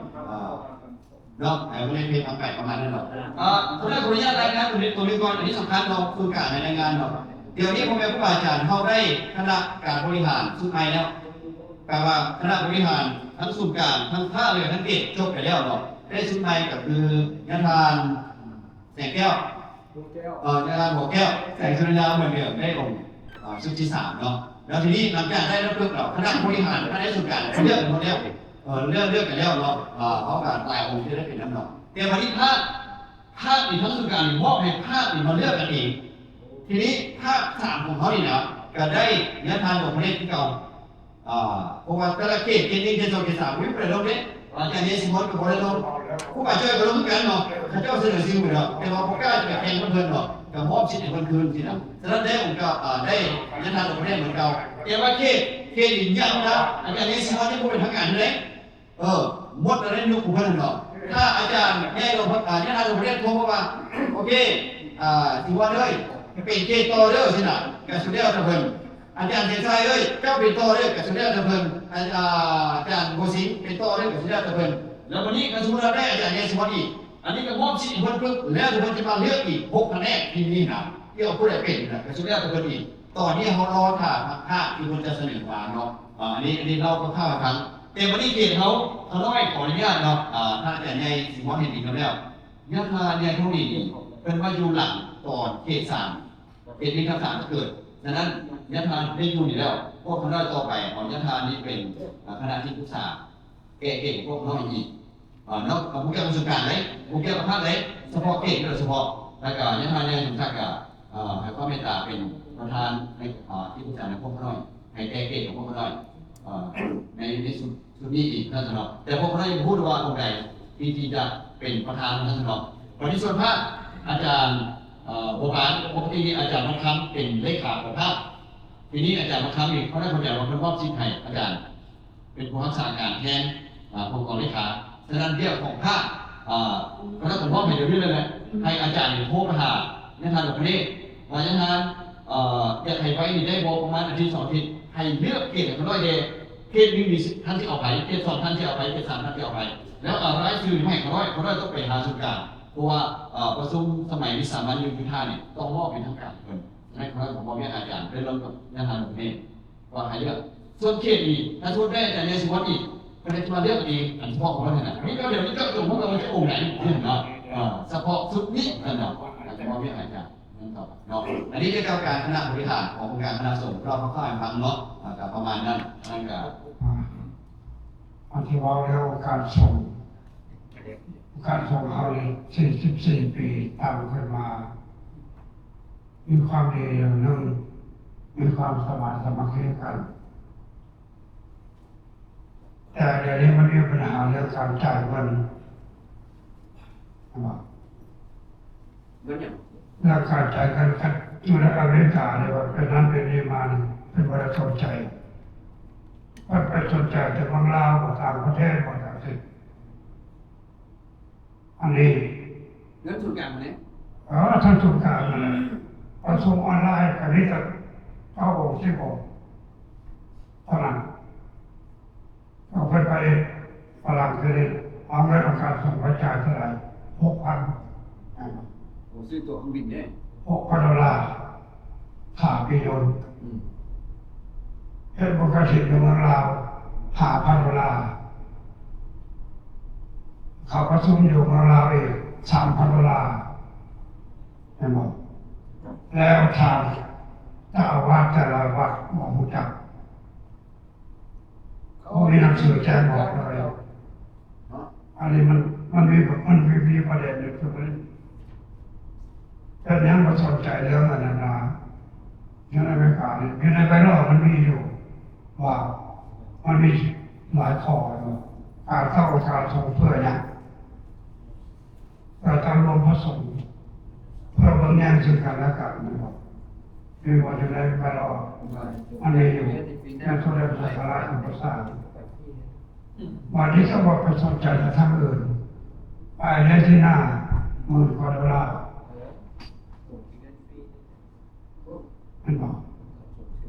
ເນາະ ເອີ ກໍເລີຍເປັນທາງໄກປະມານນັ້ນເນາະ ເອີ ຂໍອະນຸຍາດລາຍງານຕົວນີ້ ຕົວນີ້ກ່ອນ ອັນນີ້ສຳຄັນເນາະ ສູນກາງໃນລາຍງານເນາະ ດຽວນີ້ພໍ່ແມ່ຄູບາອາຈານເຮົາໄດ້ຄະນະການບໍລິຫານຊຸດໃໝ່ແລ້ວ ແປວ່າຄະນະບໍລິຫານທັງສູນກາງ ທັງພາກ ແລະ ທັງເຂດຈົບໄປແລ້ວເນາະ. ໄດ້ຊຸດໃໝ່ກໍຄືຍາທ່ານແສງແກ້ວ ເອີ ຍາທ່ານຫົວແກ້ວ ແສງສຸລິນດາ ເໝືອນເດີມ ໄດ້ລົງ ເອີ ຊຸດທີສາມເນາະ. ແລ້ວທີນີ້ຫຼັງຈາກໄດ້ແລ້ວປຶບແລ້ວ ຄະນະບໍລິຫານ ຄະນະສູນກາງເລືອກກັນໝົດແລ້ວ ເອີ ເລືອກ ເລືອກກັນແລ້ວເນາະ. ເອີ ເຮົາກໍຫຼາຍອົງທີ່ໄດ້ເປັນນຳເນາະ ແຕ່ບັດນີ້ພາກ ພາກນີ້ທັງສູນກາງນີ້ມອບໃຫ້ພາກນີ້ມາເລືອກກັນເອງ. ທີນີ້ພາກສາມຂອງເຮົານີ້ນະ ກໍໄດ້ຍາທ່ານດອກໄມ້ເລັກຄືເກົ່າ. ອ່າ ເພາະວ່າແຕ່ລະເຂດ ເຂດໜຶ່ງ ເຂດສອງ ເຂດສາມ ບໍ່ມີຜູ້ໃດລົງເດ້. ອາຈານໃຫຍ່ສີມ່ວນກໍບໍ່ໄດ້ລົງ ຄູບາຈ້ອຍກໍລົງຄືກັນເນາະ. ເຂົາເຈົ້າສະເໜີຊື່ໝົດແລ້ວ ແຕ່ວ່າບໍ່ກ້າຈະໄປແຂ່ງກັບເພິ່ນເນາະ ກໍມອບສິດໃຫ້ເພິ່ນຄືນຊີ້ນະ. ສະນັ້ນໄດ້ອົງການ ອ່າ ໄດ້ຍາທ່ານດອກໄມ້ເລັກເໝືອນເກົ່າ ແຕ່ວ່າເຂດ ເຂດນີ້ຢ້ຳນະ ອາຈານໃຫຍ່ສີມ່ວນຍັງບໍ່ເປັນທາງການເທື່ອເດ້. ເອີ ໝົດແລ້ວໃນຍຸກຂອງເພິ່ນເນາະ. ຖ້າອາຈານໃຫຍ່ດອກ ອາ ຍາທ່ານດອກໄມ້ເລັກໂທມາວ່າ ໂອເຄ ອາ ສີມ່ວນເອີຍ ເປັນເຂດຕໍ່ເດີຊີ້ນະ ກໍສຸດແລ້ວແຕ່ເພິ່ນ. ອາຈານແສງໄຊເອີຍ ເຈົ້າເປັນຕໍ່ເດີ ກໍສຸດແລ້ວແຕ່ເພິ່ນ. ອາ ອາຈານບົວສິງເປັນຕໍ່ເດີ ກໍສຸດແລ້ວແຕ່ເພິ່ນ. ແລ້ວບັດນີ້ຄັນສົມມຸດວ່າໄດ້ອາຈານໃຫຍ່ສີມ່ວນອີກ ອັນນີ້ກໍມອບສິດໃຫ້ເພິ່ນປຶບ ແລ້ວເພິ່ນຈະມາເລືອກອີກຫົກຄະແນນທີ່ນີ້ນະ ທີ່ວ່າຜູ້ໃດເປັນນະ ກໍສຸດແລ້ວແຕ່ເພິ່ນອີກ. ຕອນນີ້ເຮົາລໍຖ້າທາງພາກທີ່ເພິ່ນຈະສະເໜີມາເນາະ. ອາ ອັນນີ້ ອັນນີ້ເລົ່າຄ່າວໆໃຫ້ຟັງ. ແຕ່ບັດນີ້ເຂດເຮົາ ຂ້ານ້ອຍຂໍອະນຸຍາດເນາະ ອາ ທ່ານອາຈານໃຫຍ່ສີມ່ວນເຫັນດີນຳແລ້ວ ຍາທ່ານໃຫຍ່ທອງດີນີ້ ເພິ່ນມາຢູ່ຫຼັງຕອນເຂດສາມ ເຂດໜຶ່ງ ເຂດສາມເກີດ. ສະນັ້ນ ຍາທ່ານໄດ້ຢູ່ນີ້ແລ້ວ ພວກຂ້ານ້ອຍຕໍ່ໄປ ເອົາຍາທ່ານນີ້ເປັນ ອາ ຄະນະທີ່ປຶກສາ ແກ້ເກດພວກນ້ອຍອີກ ເນາະ. ບໍ່ກ່ຽວກັບສູນກາງເດ້ ບໍ່ກ່ຽວກັບພັກເດ້ ສະເພາະເຂດໂດຍສະເພາະ. ແລ້ວກໍຍາທ່ານໃຫຍ່ສົມສັກກໍ ເອີ ໃຫ້ຄວາມເມດຕາເປັນປະທານໃນ ເອີ ທີ່ປຶກສາໃນພວກນ້ອຍ ໃຫ້ແກ້ເກດຂອງພວກນ້ອຍ ເອີ ໃນ ໃນຊຸດ ຊຸດນີ້ອີກນັ້ນເນາະ. ແຕ່ພວກນ້ອຍຍັງບໍ່ຮູ້ວ່າອົງໃດທີ່ ທີ່ຈະເປັນປະທານນັ້ນເນາະ. ບັດນີ້ສ່ວນພາກ ອາຈານ ເອີ ບົວບານ ປົກກະຕິນີ້ອາຈານວັນຄຳເປັນເລຂາຂອງພາກ. ທີນີ້ອາຈານວັນຄຳນີ້ ເຂົາໄດ້ເຂົ້າໃຈວ່າເພິ່ນມອບສິດໃຫ້ອາຈານ ເປັນຜູ້ຮັກສາການແທນ ອາ ຜູ້ກອງເລຂາ. ສະນັ້ນວຽກຂອງພາກ ອາ ຄະນະກຳມອບໃຫ້ດຽວນີ້ເລີຍແຫຼະ ໃຫ້ອາຈານໂທໄປຫາຍາທ່ານດອກໄມ້ເລັກ ວ່າຍາທ່ານ ເອີ ຢາກໃຫ້ໄວນີ້ໄດ້ບໍ່ ປະມານອາທິດສອງອາທິດ ໃຫ້ເລືອກເຂດໃຫ້ຂ້ານ້ອຍແດ່. ເຂດໜຶ່ງນີ້ທ່ານຊິເອົາໃຜ ເຂດສອງທ່ານຊິເອົາໃຜ ເຂດສາມທ່ານຊິເອົາໃຜ ແລ້ວເອົາລາຍຊື່ນີ້ມາໃຫ້ຂ້ານ້ອຍ ຂ້ານ້ອຍຕ້ອງໄປຫາສູນກາງ ເພາະວ່າ ເອີ ປະຊຸມສະໄໝວິສາມັນຢູ່ຢູ່ທ່ານີ້ ຕ້ອງມອບເປັນທາງການໃຫ້ເພິ່ນ. ສະນັ້ນຂ້ານ້ອຍກໍມອບວຽກໃຫ້ອາຈານໄດ້ລົມກັບຍາທ່ານດອກໄມ້ເລັກ ວ່າໃຫ້ເລືອກ. ສ່ວນເຂດນີ້ ຖ້າສົມມຸດໄດ້ອາຈານໃຫຍ່ສີມ່ວນອີກ ເພິ່ນຈະມາເຈາະເອງ ອັນສະເພາະຂອງເພິ່ນຫັ້ນນະ ມີແຕ່ດຽວນີ້ເຈາະຈົງເພິ່ນວ່າຈະອົງໃດເນາະ ເອີ ສະເພາະຊຸດນີ້ຫັ້ນເນາະ ອາດຈະມາວຽກອາຈານນັ້ນຕໍ່ເນາະ. ອັນນີ້ກ່ຽວກັບການຄະນະບໍລິຫານຂອງອົງການຄະນະສົງເລົ່າຄ່າວໆໃຫ້ຟັງເນາະ ກໍປະມານນັ້ນ. ນັ້ນກໍ ອ່າ ອັນທີ່ເວົ້າເລື່ອງອົງການສົງ ອົງການສົງເຮົານີ້ ສີ່ສິບສີ່ປີຕາມກັນມາ ມີຄວາມດີຢ່າງໜຶ່ງ ມີຄວາມສະໝັກສະໝານສາມັກຄີກັນ. ແຕ່ດຽວນີ້ມັນມີບັນຫາເລື່ອງການຈ່າຍເງິນ ເຫັນບໍ່? ເລື່ອງຫຍັງ? ເລື່ອງການຈ່າຍເງິນກັນ ຢູ່ໃນອາເມລິການີ້ ວ່າເປັນນັ້ນເປັນນີ້ມານີ້ ເພິ່ນບໍ່ໄດ້ສົນໃຈ ເພິ່ນໄປສົນໃຈແຕ່ເມືອງລາວບໍ ຕ່າງປະເທດບໍ ຈັ່ງຊີ້. ອັນນີ້ ເງິນສູນກາງຫັ້ນແຫຼະ ເອີ ທາງສູນກາງນັ້ນແຫຼະ ປະຊຸມອອນລາຍກໍມີແຕ່ເກົ້າອົງ ສິບອົງເທົ່ານັ້ນ. ເອົາເພິ່ນໄປຝຣັ່ງຄືນີ້ ເອົາເງິນອົງການສົງໄປຈ່າຍເທົ່າໃດ? ຫົກພັນ ໂອ້ ຊື້ຕົ໋ວເຄື່ອງບິນເດ້ ຫົກພັນໂດລາ. ຖ້າປີຍົນ ອືມ ເຮັດບຸນກະຖິນຢູ່ເມືອງລາວ ຫ້າພັນໂດລາ, ເຂົ້າປະຊຸມຢູ່ເມືອງລາວອີກ ສາມພັນໂດລາ ແມ່ນບໍ່? ແລ້ວທ່ານເຈົ້າອາວາດແຕ່ລະວັດບໍ່ຮູ້ຈັກ ເຂົາມີໜັງສືແຈ້ງບອກເລີຍ. ອັນນີ້ມັນ ມັນມີ ມັນມີ ມີປະເດັນຢູ່ ຄືເພິ່ນເປັນຫຍັງບໍ່ສົນໃຈເລື່ອງອັນນັ້ນນະ? ຢູ່ໃນອາເມລິການີ້ ຢູ່ໃນໃບລາວມັນມີຢູ່ວ່າ ມັນມີຫຼາຍຂໍ້ ການເຂົ້າອົງການສົງເພື່ອຫຍັງ? ການລວມພະສົງເພື່ອເບິ່ງແຍງເຊິ່ງກັນແລະກັນ ແມ່ນບໍ່? ຄືວ່າຢູ່ໃນໃບລາວ ອັນນີ້ຢູ່ໃນໂທລະທັດສາລາຂອງພາສາ. ບາດນີ້ກໍບໍ່ໄປສົນໃຈແຕ່ທາງອື່ນ ປາຍເດືອນທີ່ໜ້າ ໝື່ນກວ່າໂດລາ ແມ່ນບໍ່?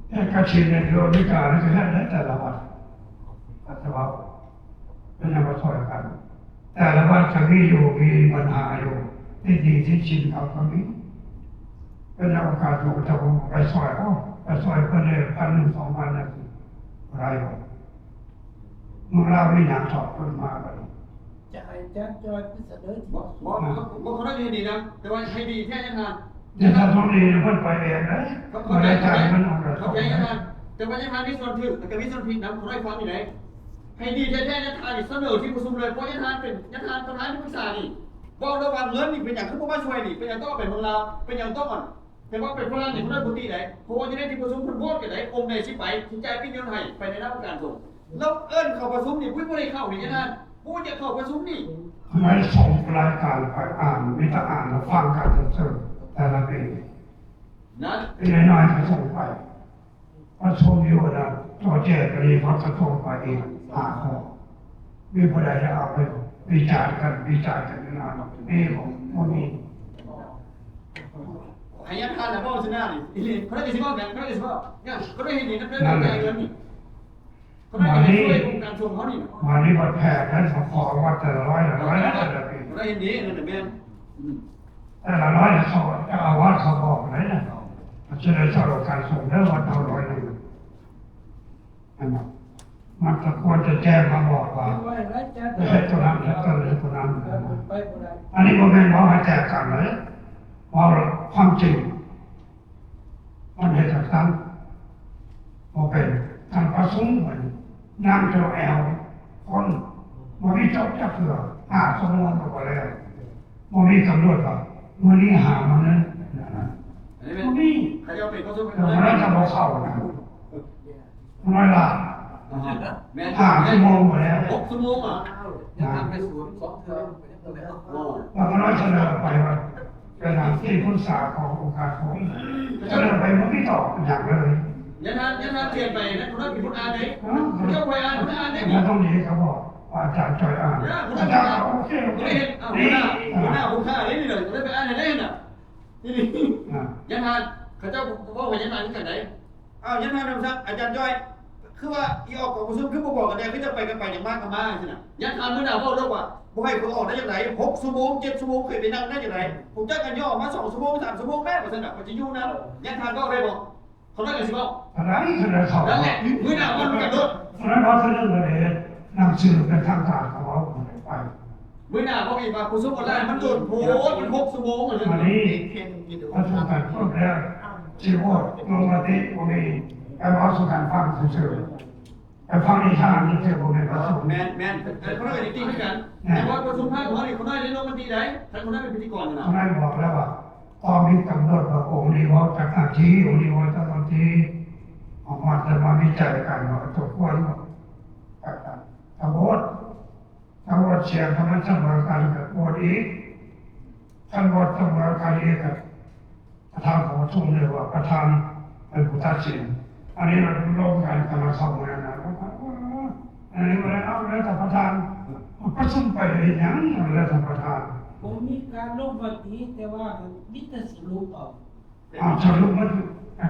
ແຕ່ກະຖິນໃນທີ່ອາເມລິການີ້ກໍເຮັດໄດ້ແຕ່ລະວັດ ກໍຈະເວົ້າເປັນຫຍັງບໍ່ຊ່ອຍກັນ? ແຕ່ລະວັດກໍມີຢູ່ ມີບັນຫາຢູ່ ທີ່ດີທີ່ຊິນເຂົາກໍມີ ເປັນໂອກາດຂອງເຈົ້າ ໄປຊ່ອຍເຂົາ ໄປຊ່ອຍເພິ່ນເດ້ ພັນໜຶ່ງ ສອງພັນ ຈັ່ງຊີ້ ບໍ່ໄດ້ບໍ່? ເມືອງລາວມີຫຍັງຊອກເພິ່ນມາບັດນີ້? ຈະໃຫ້ອາຈານຈ່ອຍເພິ່ນສະເໜີທີ່ ບໍ່ ບໍ່ ບໍ່ ບໍ່ ເຂົາໄດ້ດີນຳ ແຕ່ວ່າໃຫ້ດີແທ້ຍາທ່ານ ແຕ່ຖ້າບໍ່ດີເພິ່ນໄປເອງເດ້ ເຂົາ ເຂົາ ບໍ່ໄດ້ຈ່າຍເງິນເອົາ ເຂົາໃຈຍາທ່ານ ແຕ່ວ່າຍາທ່ານມີສ່ວນຖືກ ແລ້ວກໍມີສ່ວນຜິດນຳ ເຂົາໄດ້ຟັງຢູ່ໃດ ໃຫ້ດີແທ້ໆ ຍາທ່ານນີ້ສະເໜີທີ່ປະຊຸມເລີຍ ເພາະຍາທ່ານເປັນ ຍາທ່ານປະທານທີ່ປຶກສານີ້ ເວົ້າແລ້ວວ່າເງິນນີ້ເປັນຫຍັງຄືບໍ່ມາຊ່ວຍນີ້ ເປັນຫຍັງຕ້ອງເອົາໄປເມືອງລາວ ເປັນຫຍັງຕ້ອງອັນ ແຕ່ວ່າໄປຝຣັ່ງນີ້ເພິ່ນບໍ່ຕິໄດ ເພາະວ່າຢູ່ໃນທີ່ປະຊຸມເພິ່ນໂຫວດກັນໄດ ອົງໃດຊິໄປ ຊິຈ່າຍປິຍະຫຍົດໃຫ້ ໄປໃນນາມການສົງ ແລ້ວເອີ້ນເຂົ້າປະຊຸມນີ້ ອຸ້ຍ ບໍ່ໄດ້ເຂົ້ານີ້ຍາທ່ານ ບໍ່ຢາກເຂົ້າປະຊຸມນີ້ ໃຫ້ສົ່ງລາຍການໄປອ່ານ ມີແຕ່ອ່ານແລ້ວຟັງກັນເຊີຍໆ ແຕ່ລະປີ ນະ ປີນ້ອຍໆ ກໍສົ່ງໄປ ປະຊຸມຢູ່ນະ ຈໍແຈກະນີ້ ເຂົາກະສົ່ງໄປອີກຫ້າຂໍ້ ມີຜູ້ໃດໄດ້ເອົາໄປວິຈານກັນ ວິຈານກັນຢູ່ນະ ມີບໍ່? ບໍ່ມີ ໃຫ້ຍາທ່ານລະເວົ້າຊະນະນີ້ ເຂົາໄດ້ຊິເວົ້າຫຍັງ ເຂົາໄດ້ຊິເວົ້າຫຍັງ ເຂົາໄດ້ເຫັນດີນຳເລື່ອງການເງິນນີ້ ເຂົາໄດ້ຊິຊ່ວຍອົງການຊົງເຮົານີ້ ບາດນີ້ບັດແພງນັ້ນ ຂໍວັດແຕ່ລະຮ້ອຍລະຮ້ອຍນະ ແຕ່ລະປີ ເຂົາໄດ້ເຫັນດີນັ້ນນະແມ່ນ ອືມ ແຕ່ລະຮ້ອຍເຂົາ ເຈົ້າອາວາດເຂົາບອກໄດ້ນະ ເຂົາຈະໄດ້ເຊົ່າໂອການຊົງເດີ ວັດເຮົາຮ້ອຍໜຶ່ງ ອັນນັ້ນ ມັນກໍຄວນຈະແຈ້ງມາບອກວ່າ ເຮັດຕົວນັ້ນ ເຮັດຕົວນີ້ ເຮັດຕົວນັ້ນ ອັນນີ້ບໍ່ແມ່ນເວົ້າໃຫ້ແຕກກັນເລີຍ ເວົ້າຄວາມຈິງ ມັນເຮັດຈັ່ງຊັ້ນ ບໍ່ເປັນ ການປະຊຸມ ນັ່ງເຈົ້າແອວຄົນ ບໍ່ມີຈົບຈັກເທື່ອ ຫ້າຊົ່ວໂມງກໍບໍ່ແລ້ວ ບໍ່ມີກຳນົດວ່າມື້ນີ້ຫາມາເງິນ ອັນນີ້ແມ່ນ ບໍ່ມີ ເຂົາເຈົ້າເປັນປະຊຸມ ແຕ່ມັນຈະບໍ່ເຂົ້ານະ ມັນຫຼາຍ ແມ່ນ ຫ້າຊົ່ວໂມງບໍ່ແລ້ວ ຫົກຊົ່ວໂມງ ອ່າ ຍັງທຳໄປສູນສອງເທື່ອ ແລ້ວກໍນ້ອຍສະເໜີໄປວ່າ ເປັນຫຍັງທີ່ປຶກສາຂອງອົງການຂອງ ສະເໜີໄປບໍ່ມີຕອບຫຍັງເລີຍ ຍາທ່ານ ຍາທ່ານຂຽນໄປນະ ຄົນນັ້ນເປັນຄົນອ່ານເດ້ ເຈົ້າໄປອ່ານ ຄົນອ່ານເດ້ ແລ້ວຕ້ອງມີເຂົາບອກວ່າອາຈານຈ່ອຍອ່ານ ອາຈານກໍໂອເຄ ໂອເຄ ນີ້ ຫົວໜ້າ ຫົວໜ້າຜູ້ຂ້າເດ້ນີ້ ກໍເລີຍໄປອ່ານໃຫ້ເດ້ນະ ນີ້ ອ່າ ຍາທ່ານ ເຂົາເຈົ້າເວົ້າໃຫ້ຍາທ່ານຄືກັນໃດ ອ້າວ ຍັງມານຳສັກ ອາຈານຈ້ອຍ ຄືວ່າອີອອກກອງປະຊຸມ ຄືບໍ່ບອກກັນແດ່ ຄືຈະໄປກັນໄປ ຫຍັງມາກໍມາ ຈັ່ງຊີ້ນະ ຍັງຖາມມື້ໜ້າເວົ້າໂລດວ່າ ບໍ່ໃຫ້ຂ້ອຍອອກໄດ້ຈັ່ງໃດ ຫົກຊົ່ວໂມງ ເຈັດຊົ່ວໂມງ ຂ້ອຍໄປນັ່ງໄດ້ຈັ່ງໃດ ພວກເຈົ້າກໍຫຍໍ້ມາສອງຊົ່ວໂມງ ສາມຊົ່ວໂມງແມ້ ວ່າຊັ້ນນະ ຂ້ອຍຈະຢູ່ນຳ ຍັງທ່ານເວົ້າໄດ້ບໍ່? ເຂົາໄດ້ກໍຊິເວົ້າ ອັນນັ້ນຄືເຂົາ ນັ້ນແຫຼະ ມື້ໜ້າເວົ້ານຳກັນໂລດ ອັນນັ້ນເວົ້າເທື່ອໜຶ່ງກໍໄດ້ ໜັງສືເປັນທາງການເຂົາເວົ້າໄປ ມື້ໜ້າບອກອີກວ່າປະຊຸມອອນລາຍມັນດົນໂພດ ມັນຫົກຊົ່ວໂມງ ອັນນີ້ປະຊຸມກັນຄົບແລ້ວ ຊິໂຫວດລົງມະຕິບໍ່ມີ ແຕ່ເວົ້າສູ່ກັນຟັງຊື່ໆ ແຕ່ຟັງນິທານຊື່ໆ ບໍ່ແມ່ນປະຊຸມ ແມ່ນໆ ເອີ ເຂົານ້ອຍກໍຕິຄືກັນ ແຕ່ວ່າປະຊຸມພາກຫົວນີ້ ເຂົານ້ອຍໄດ້ລົງມະຕິໃດ ທ່ານເຂົານ້ອຍເປັນພິທີກອນນະ ເຂົານ້ອຍບອກແລ້ວວ່າ ຕ້ອງມີກຳນົດວ່າອົງນີ້ເວົ້າຈັກນາທີ ອົງນີ້ເວົ້າຈັກນາທີ ອອກມາແຕ່ມາວິໄຈກັນວ່າສົມຄວນ ກະໂຫວດ ຖ້າໂຫວດສຽງ ຖ້າມັນສະເໝີກັນກໍໂຫວດອີກ ຄັນໂຫວດສະເໝີກັນອີກກໍປະທານຂອງປະຊຸມ ຫຼືວ່າປະທານເປັນຜູ້ຕັດສິນ ອັນນີ້ມັນລົງກັນ ກຳລັງເຂົ້າມານະ ອັນນີ້ບໍ່ໄດ້ເອົາ ແລ້ວແຕ່ປະທານ ປະຊຸມໄປເຮັດຫຍັງ ແລ້ວແຕ່ປະທານ ບໍ່ມີການລົງມະຕິ ແຕ່ວ່າມີແຕ່ສະຫຼຸບເອົາ ອ້າວ ສະຫຼຸບມັນ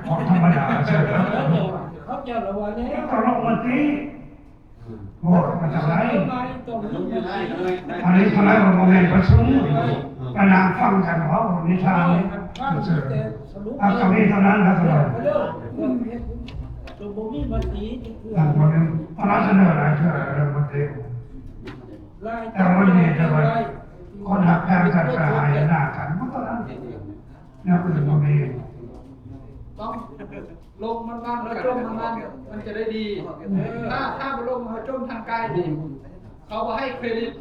ຂອງທຳມະດາ ເຂົາເຈົ້າລະວ່າແລ້ວ ຕ້ອງລົງມະຕິ ໂຫວດມັນຈັ່ງໃດ ອັນນີ້ເທົ່າໃດວ່າບໍ່ແມ່ນປະຊຸມ ມານັ່ງຟັງກັນເວົ້ານິທານຊື່ໆ ເອົາ ກໍມີເທົ່ານັ້ນລະ ກໍບໍ່ມີມະຕິ ອັນນັ້ນບໍ່ແມ່ນ ພະລາຊະເໜີຫຼາຍເທື່ອເລື່ອງມະຕິ ແຕ່ມັນມີແຕ່ວ່າຄົນຮັກແພງກັນ ກະຫາຍໜ້າກັນ ມັນເທົ່ານັ້ນ. ແນວອື່ນບໍ່ມີ ຕ້ອງລົງມັນໆ ແລ້ວຈົມມັນໆ ມັນຈະໄດ້ດີ ຖ້າ ຖ້າບໍ່ລົງ ເຮົາຈົມທາງກາຍນີ້ ເຂົາບໍ່ໃຫ້ເຄຣດິດ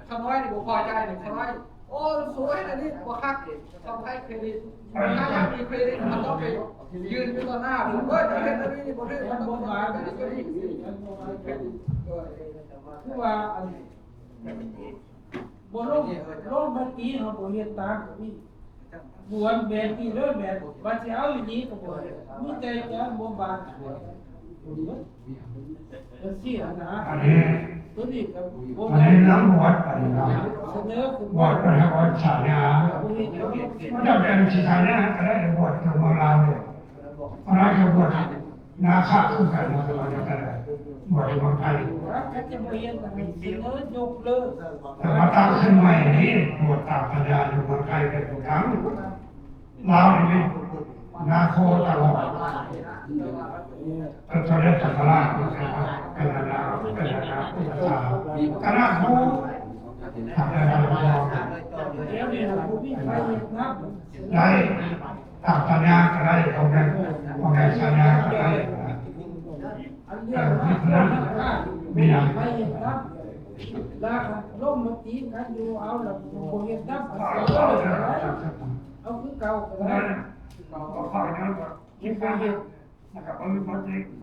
ຂ້ານ້ອຍນີ້ບໍ່ພໍໃຈນີ້ ຂ້ານ້ອຍ ໂອ້ຍ ສວຍ ອັນນີ້ບໍ່ຄັກ ເຂົາບໍ່ໃຫ້ເຄຣດິດ ຖ້າຢາກມີເຄຣດິດ ມັນຕ້ອງໄປຢືນຢູ່ຕໍ່ໜ້າ ເອີ ເຈົ້າເຮັດອັນນີ້ບໍ່ຖືກ ມັນຕ້ອງ ຄືວ່າອັນ ບໍ່ລົງ ລົງມະຕິເຮົາບໍ່ເຮັດຕາມກໍມີ ບວດແບບນີ້ເດີ ແບບວ່າຊິເອົາອີ່ຫຼີກໍບໍ່ເຮັດ ມີແຕ່ຈະບໍ່ບາດ ຈັ່ງຊີ້ຫັ້ນນະ ອັນນີ້ ຕົວນີ້ກໍບໍ່ ອັນນີ້ນຳບວດ ອັນນີ້ນຳ ສະເໜີ ບວດເພິ່ນໃຫ້ບວດສາຍາ ບໍ່ເຮັດກໍເຮັດ ມັນຈຳເປັນຊິສາຍາກໍໄດ້ ບວດຢູ່ເມືອງລາວເດ້ ເພາະນັ້ນກໍບວດ ນາຄະຄືກັນ ບວດຢູ່ເມືອງໄທ ແຕ່ມາຕັ້ງຂຶ້ນໃໝ່ນີ້ ບວດຕາມປັນຍາຢູ່ເມືອງໄທເປັນຜູ້ຕັ້ງ ລາວນີ້ນາໂຄຕະຫຼອດ ເຈົ້າແລະເຈົ້າຄະນະ ເປັນລາວ ເປັນລາວ ເປັນລາວ ຄະນະໂຄ ທັງແຕ່ລາວ ໄດ້ ຕາມສັນຍາກໍໄດ້ ຂອງແມ່ ຂອງແມ່ສັນຍາກໍໄດ້ ອັນເລື່ອງເຮັດນັ້ນມີຫຍັງ ໄປເຮັດນຳ ລະລົມມາຕີກັນຢູ່ ເອົາລະບໍ່ເຮັດນຳ ເອົາຄືເກົ່າກໍໄດ້ ກໍເຂົ້າໃນ ທີ່ບໍ່ເຮັດ ແລ້ວກໍບໍ່ມີຄົນທີ່ ໄ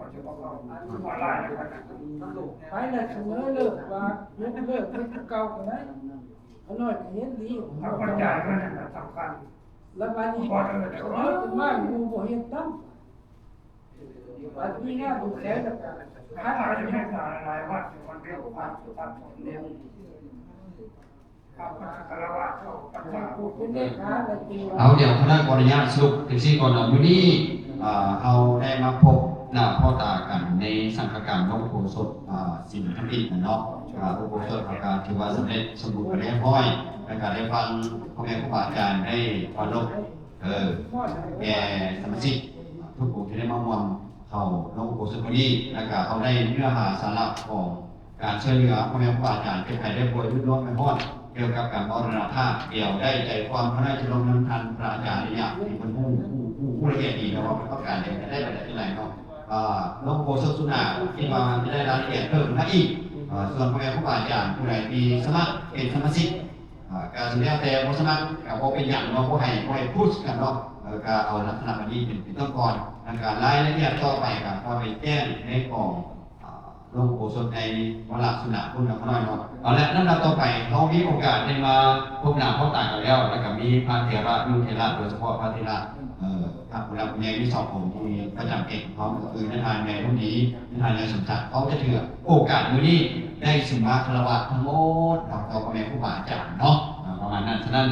ປລະສະເໜີເລີກວ່າຍົກເລີກເຮັດຄືເກົ່າກໍໄດ້ ຂ້ານ້ອຍກໍເຫັນດີ ເຂົາກໍຈ່າຍເງິນນັ້ນສຳຄັນ ລະບາດນີ້ສະເໜີຂຶ້ນມາ ໝູ່ບໍ່ເຮັດນຳ ບັດມີງານຢູ່ໃສລະກໍຂັດ ເອົາ ດຽວຄະນະຂໍອະນຸຍາດສະຫຼຸບຈັ່ງຊີ້ກ່ອນເນາະ ມື້ນີ້ ອ່າ ເຮົາໄດ້ມາພົບໜ້າພໍ້ຕາກັນໃນສັງຄະການໂລງອຸໂບສົດ ອ່າ ສິນທຳອິດນະເນາະ ອ່າ ອຸໂບສົດເຮົາກໍຖືວ່າສຳເລັດສົມບູນໄປຮຽບຮ້ອຍ ແລ້ວກໍໄດ້ຟັງພໍ່ແມ່ຄູບາອາຈານໄດ້ປາລົບ ເອີ ແກ່ສະມາຊິກທຸກອົງທີ່ໄດ້ມາຮ່ວມເຂົ້າລົງອຸໂບສົດມື້ນີ້ ແລ້ວກະເຮົາໄດ້ເນື້ອຫາສາລະຂອງການຊ່ວຍເຫຼືອພໍ່ແມ່ຄູບາອາຈານ ເຈັບໄຂ້ໄດ້ປ່ວຍ ເດືອດຮ້ອນໄຟຮ້ອນ ກ່ຽວກັບການມໍລະນະພາບ ດຽວໄດ້ໃຈຄວາມເຮົາໄດ້ຈະລົມນຳທ່ານພະອາຈານໄດ້ຍາກ ທີ່ເພິ່ນຮູ້ ຮູ້ ຮູ້ ຮູ້ລະອຽດດີເນາະ ວ່າເພິ່ນຕ້ອງການຫຍັງ ຈະໄດ້ໄປໄດ້ຈັ່ງໃດເນາະ. ອ່າ ລົງອຸໂບສົດສຸດໜ້າ ຄິດວ່າມັນຈະໄດ້ລາຍລະອຽດເພີ່ມມາອີກ ເອີ ສ່ວນພໍ່ແມ່ຄູບາອາຈານຜູ້ໃດທີ່ສະໝັກເປັນສະມາຊິກ ອ່າ ກະຊິແລ້ວແຕ່ ບໍ່ສະໝັກກະບໍ່ເປັນຫຍັງເນາະ ບໍ່ໃຫ້ ບໍ່ໃຫ້ພຸດກັນເນາະ ເອີ ກະເອົາລັກສະນະແບບນີ້ເປັນ ເປັນຕົ້ນກ່ອນ ແລ້ວກະລາຍລະອຽດຕໍ່ໄປກະຄ່ອຍໄປແຈ້ງໃນຂອງ ອ່າ ລົງອຸໂບສົດໃນວາລະສຸນນະພຸ້ນນະ ຂ້ານ້ອຍເນາະ. ເອົາລະ ລຳດັບຕໍ່ໄປ ເຮົາມີໂອກາດໄດ້ມາພົບໜ້າພົບຕາກັນແລ້ວ ແລ້ວກະມີພະເຖລະນຸເຖລະ ໂດຍສະເພາະພະເຖລະ ເອີ ພະຜູ້ຫຼັກຜູ້ໃຫຍ່ມີສອງອົງທີ່ປະຈຳເຂດຂອງເຮົາ ກໍຄືນາຍທ່ານໃຫຍ່ບຸນດີ ນາຍທ່ານໃຫຍ່ສົມສັກ ເຮົາຈະຖືໂອກາດມື້ນີ້ໄດ້ສຸມາຄາລະວະທັງໝົດເນາະ ຕໍ່ພໍ່ແມ່ຄູບາອາຈານເນາະ ອ່າ ປະມານນັ້ນ. ສະນັ້ນ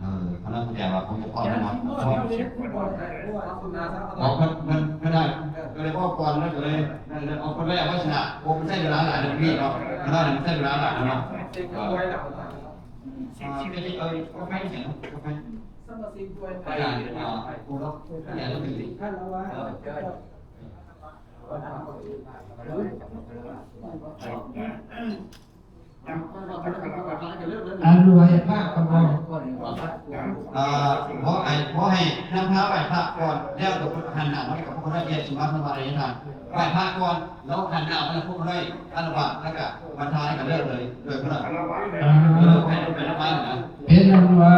ເອີ ຄະນະຜູ້ແປວ່າຄົງຈະພ້ອມແລ້ວເນາະ ເພິ່ນ ເພິ່ນ ເພິ່ນໄດ້ ກໍເລີຍເວົ້າກ່ອນ ແລ້ວກໍເລີຍ ເອົາເພິ່ນໄວ້ເອົາໄວ້ຊະນະ ບໍ່ໃຊ້ເວລາຫຼາຍເລື່ອງນີ້ເນາະ ຄະນະນີ້ໃຊ້ເວລາຫຼາຍເນາະ ເອີ ເອົາກາແຟເນາະ ກາແຟ ອາຈານ ອ່າ ຜູ້ເນາະ ອາຈານ ເອີ ອັນໄຫວ້ພະກໍບໍ່ ອ່າ ບໍ່ໃຫ້ ບໍ່ໃຫ້ນຳພາໄຫວ້ພະກ່ອນ ແລ້ວກໍຫັນໜ້າມາກັບພວກເຮົາ ອາຈານ ສຸມາ ທ່ານວ່າໄດ້ທານ ໄຫວ້ພະກ່ອນ ແລ້ວຫັນໜ້າມາໃຫ້ພວກເຮົາ ອາລະວາດ ແລ້ວກໍບັນທາ ແລ້ວກໍເລີກເລີຍ ໂດຍພະ ອ່າ ເລີກໃຫ້ເລີກໄປນຳມານະ ເປັນອັນວ່າ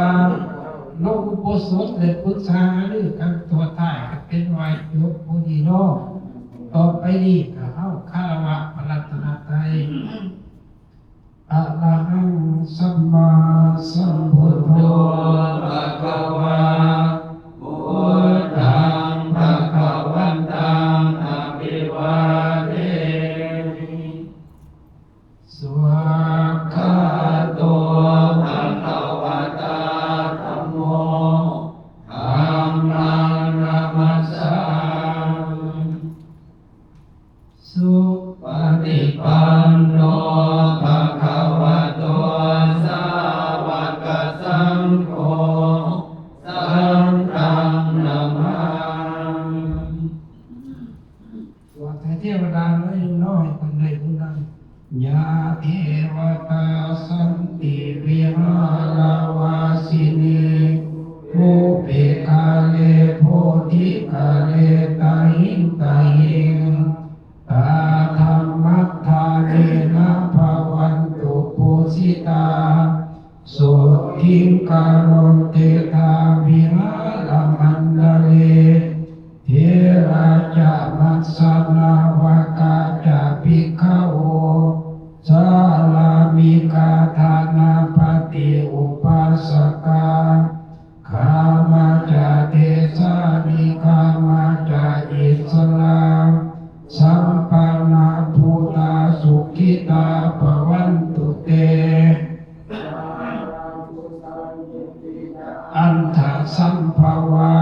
ລົງອຸໂບສົດ ແລະ ປຶກສາຫາລືກັນຕົວທ້າຍ ກໍເປັນວ່າຈົບພໍດີເນາະ. ຕໍ່ໄປນີ້ກໍເຮົາຄາລະວະພະລັດຕະນະໄຕ. ອະລະຫັງ ສຳມາສຳພຸດໂທ ພະຄະວາ ພຸດທັງ ພະຄະວັນຕັງ ອະພິວາເທມິ ສະວາກຂາໂຕ ພະຄະວະຕາ ທຳໂມ ທຳມັງ ນະມັດສາມິ ສຸປະຕິປັນໂນ ພະຄະວະໂຕ ສາວະກະສັງໂຄ ສັງຄັງ ນະມາມິ ວ່າແຕ່ເທວະດານ້ອຍນ້ອຍຄົນໃດຜູ້ໜຶ່ງ ຍາເທວະຕາ ສັນຕິວິຫາລະວາສິນີ ພູເປຄາເລ ໂພທິຄາເລ ຕະຫິງຕະຫິງ ຕາທຳມັດຖາເນນະ ພະວັນຕຸ ປູຊິຕາ ໂສທິງກາລົນ ເຕທາ ວິຫາລະມັນດາເລ ເຖລາຈະ ມັດສະນາວະກາຈະ ພິກຂະໂອ ສາລາມິກາ ທານາປະຕິ ອຸປາສະກາ ຄາມາຈະ ເທສານິ ຄາມາຈະ ອິດສະລາ ສຳປະນາ ພຸດທາ ສຸຂິຕາ ພະວັນຕຸເຕ ອັນທະສຳພະວາ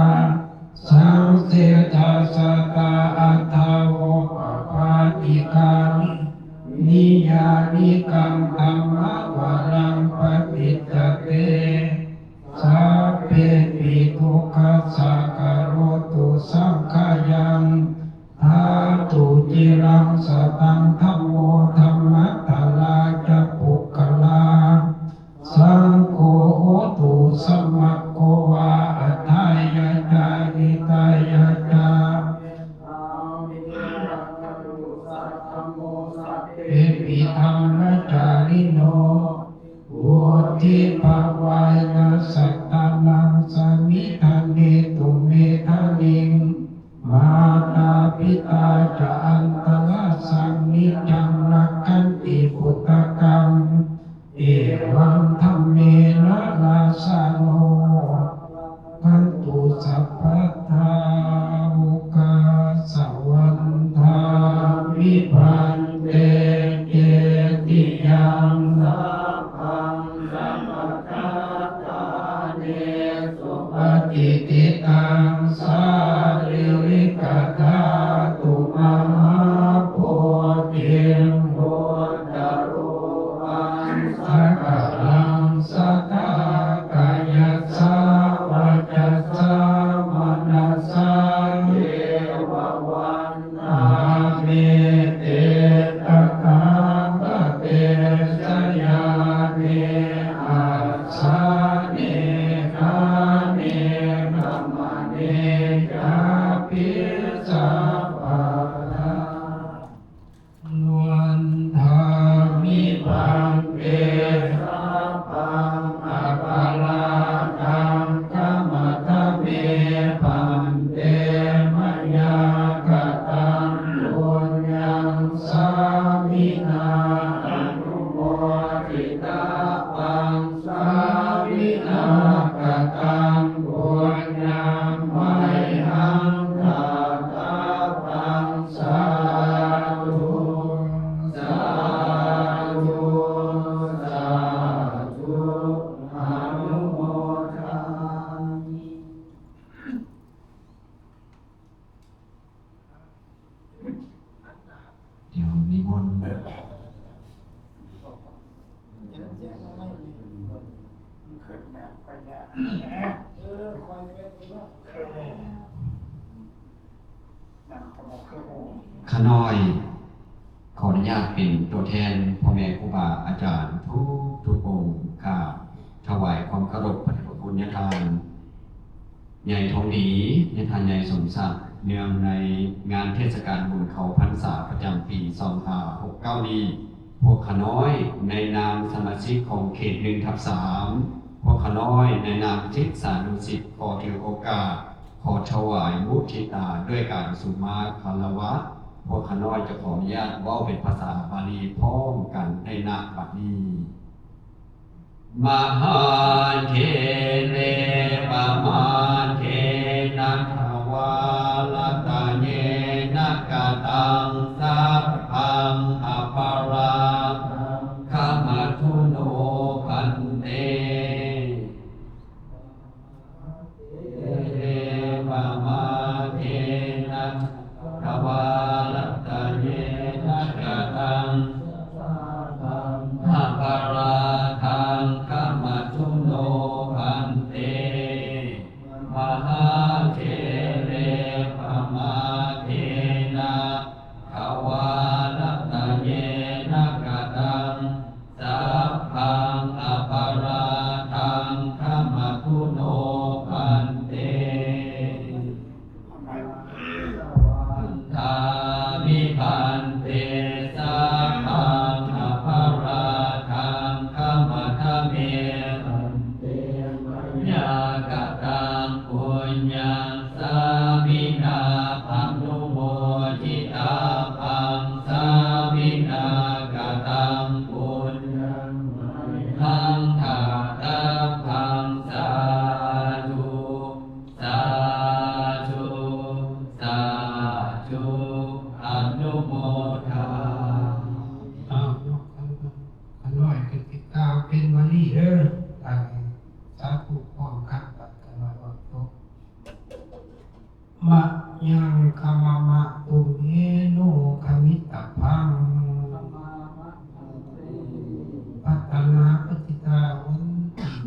ສັງເສທາສະຕາ ອັດຖາໂວ ປະປາຕິການິ ນິຍານິກັງ ທຳມະວາລັງ ປະຕິດຈະເຕ ສາເປປິໂທ Mokkhassa karotu saṅkhayaṃ. Dhātu ciraṃ sataṃ dhammo dhammaddharā ca puggalā. Saṅgho hotu samaggo va atthāya ca hitāya ca. Sabbepi dhammacārino vuḍḍhibhāvāya sattānaṃ samiddhaṃ netu medaniṃ. Mātā pitā ca atrajaṃ niccaṃ rakkhanti puttakaṃ. Evaṃ dhammena rājāno pavantu sabbadā. Okāsa vandāmi bhante cetiyaṃ sabbaṃ sabbaṭṭhāne supatiṭṭhitaṃ sārīrikadhātu mahābodhiṃ buddharūpaṃ sakalaṃ sadā kāyasā vacasā manasā ceva vandāmete tathāgate sayane āsane ṭhāne gamane cāpi sabbadā. Vandāmi bhante sabbaṃ aparādhaṃ khamatha me bhante mayā kataṃ puññaṃ sāminā anumoditabbaṃ sāminā kataṃ puññaṃ mayhaṃ dātabbaṃ sādhu sādhu sādhu anumodāmi. ດຽວນິມົນ ຂ້ານ້ອຍ ຂໍອະນຸຍາດເປັນຕົວແທນພໍ່ແມ່ຄູບາອາຈານທຸກໆອົງ ກາບຖວາຍຄວາມເຄົາລົບພະເດດພະຄຸນຍາທ່ານ ໃຫຍ່ທອງດີ ຍາທ່ານໃຫຍ່ສົມສັກ ເນື່ອງໃນງານເທດສະການບຸນເຂົ້າພັນສາປະຈຳປີສອງຫ້າຫົກເກົ້ານີ້ ພວກຂ້ານ້ອຍໃນນາມສະມາຊິກຂອງເຂດໜຶ່ງທັບສາມ ພວກຂ້ານ້ອຍໃນນາມສິດສານຸສິດ ຂໍຖືໂອກາດ ຂໍຖວາຍມຸທິຕາດ້ວຍການສຸມາຄາລະວະ. ພວກຂ້ານ້ອຍຈະຂໍອະນຸຍາດເວົ້າເປັນພາສາບາລີພ້ອມກັນໃນນະບັດນີ້. Mahāthereva mātena dvārattayena kataṃ sabbaṃ aparādhaṃ khamathu no bhante. Mahāthereva mātena dvārattayena kataṃ sabbaṃ aparādhaṃ khamathu no bhante. Mahāthereva mātena dvārattayena kataṃ sabbaṃ aparādhaṃ khamathu no bhante. Vandāmi bhante sabbaṃ aparādhaṃ khamatha me bhante mayā kataṃ puññaṃ sāminā anumoditabbaṃ sāminā kataṃ puññaṃ mayhaṃ dātabbaṃ sādhu sādhu sādhu anumodāmi. ອ້າວ ຂ້ານ້ອຍກໍຊິກ່າວເປັນບາລີເດີ້ ຕັ້ງສາທຸພ້ອມກັນ ຂ້ານ້ອຍເວົ້າຈົບ. Mayaṃ khamama tumhe no khamitabbaṃ. ພັດທະນາປະຕິດຕາຫົນ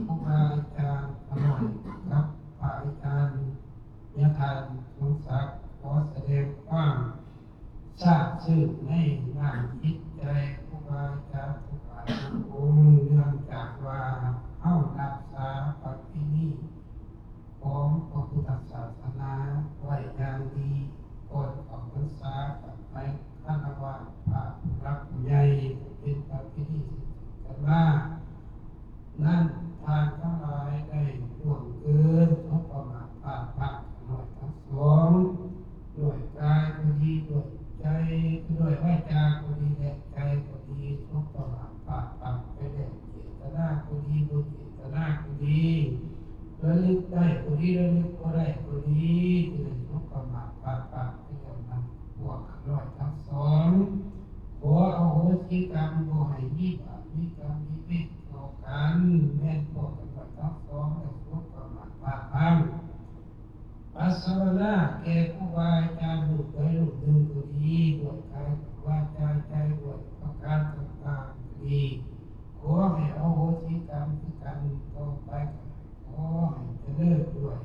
ຄູບາອາຈານຂ້ານ້ອຍກັບພະອາຈານ ສົມສັກ ຂໍສະແດງຄວາມຊາບຊຶ້ງໃນນ້ຳຈິດໃຈຄູບາອາຈານທຸກທ່ານທຸກອົງ ເນື່ອງຈາກວ່າເຮົາຮັກສາປະເພນີຂອງພະພຸດທະສາສະໜາໄວ້ຢ່າງດີ ກ່ອນເຂົ້າພັນສາ ກໍໃຫ້ຄາລະວະພະຜູ້ຫຼັກຜູ້ໃຫຍ່ ເປັນປະເພນີສືບຕໍ່ກັນມາ. ນັ້ນທ່ານທັງຫຼາຍໄດ້ລ່ວງເກີນ ສົບປະມາດພາດພລັ້ງຂ້ານ້ອຍທັງສອງ ດ້ວຍກາຍກໍດີ ດ້ວຍໃຈ ດ້ວຍວາຈາກໍດີ ແລະ ໃຈກໍດີ ສົບປະມາດພາດພລັ້ງໄປແລ້ວ ເຈດຕະນາກໍດີ ບໍ່ເຈດຕະນາກໍດີ ລະລຶກໄດ້ກໍດີ ລະນຶກບໍ່ໄດ້ກໍດີ ທີ່ໄດ້ສົບປະມາດພາດພລັ້ງໄປແລ້ວນັ້ນ ພວກຂ້ານ້ອຍທັງສອງ ຂໍອະໂຫສິກຳ ບໍ່ໃຫ້ມີບາບມີກຳມີເວນຕໍ່ກັນ ແມ່ນພວກຂ້ານ້ອຍທັງສອງໄດ້ສົບປະມາດພາດພລັ້ງ ປະສະວະນາແກ່ຄູບາອາຈານຮູບໃດຮູບໜຶ່ງກໍດີ ດ້ວຍກາຍວາຈາໃຈ ດ້ວຍປະການຕ່າງໆກໍດີ ຂໍໃຫ້ອະໂຫສິກຳຄືກັນ ຕໍ່ໄປກໍຂໍໃຫ້ຈະເລີນດ້ວຍ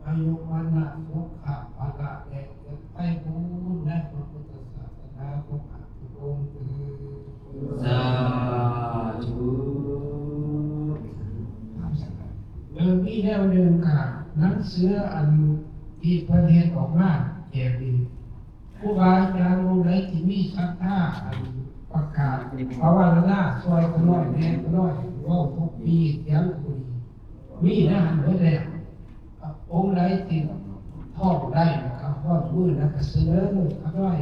ອາຍຸ ວັນນະ ສຸຂະ ພະລະ ແລະ ເກີດໄພບູນໃນພະພຸດທະສາສະໜາທຸກທ່ານທຸກອົງເທີ້ນ. ສາທຸ. ເອີ ມີແນວໜຶ່ງກະ ໜັງສືອັນທີ່ເພິ່ນເຮັດອອກມາແຈກນີ້ ຄູບາອາຈານອົງໃດທີ່ມີສັດທາ ອັນປະກາດພາວະນາຊ່ອຍຂ້ານ້ອຍແດ່ ຂ້ານ້ອຍເວົ້າທຸກປີ ສຽງກໍດີ ມີໃນຫັ້ນເບິດແລ້ວ. ອົງໃດທີ່ທ້ອງໄດ້ ແລ້ວກໍຮອດມື້ນັ້ນກໍສະເໜີຂ້ານ້ອຍ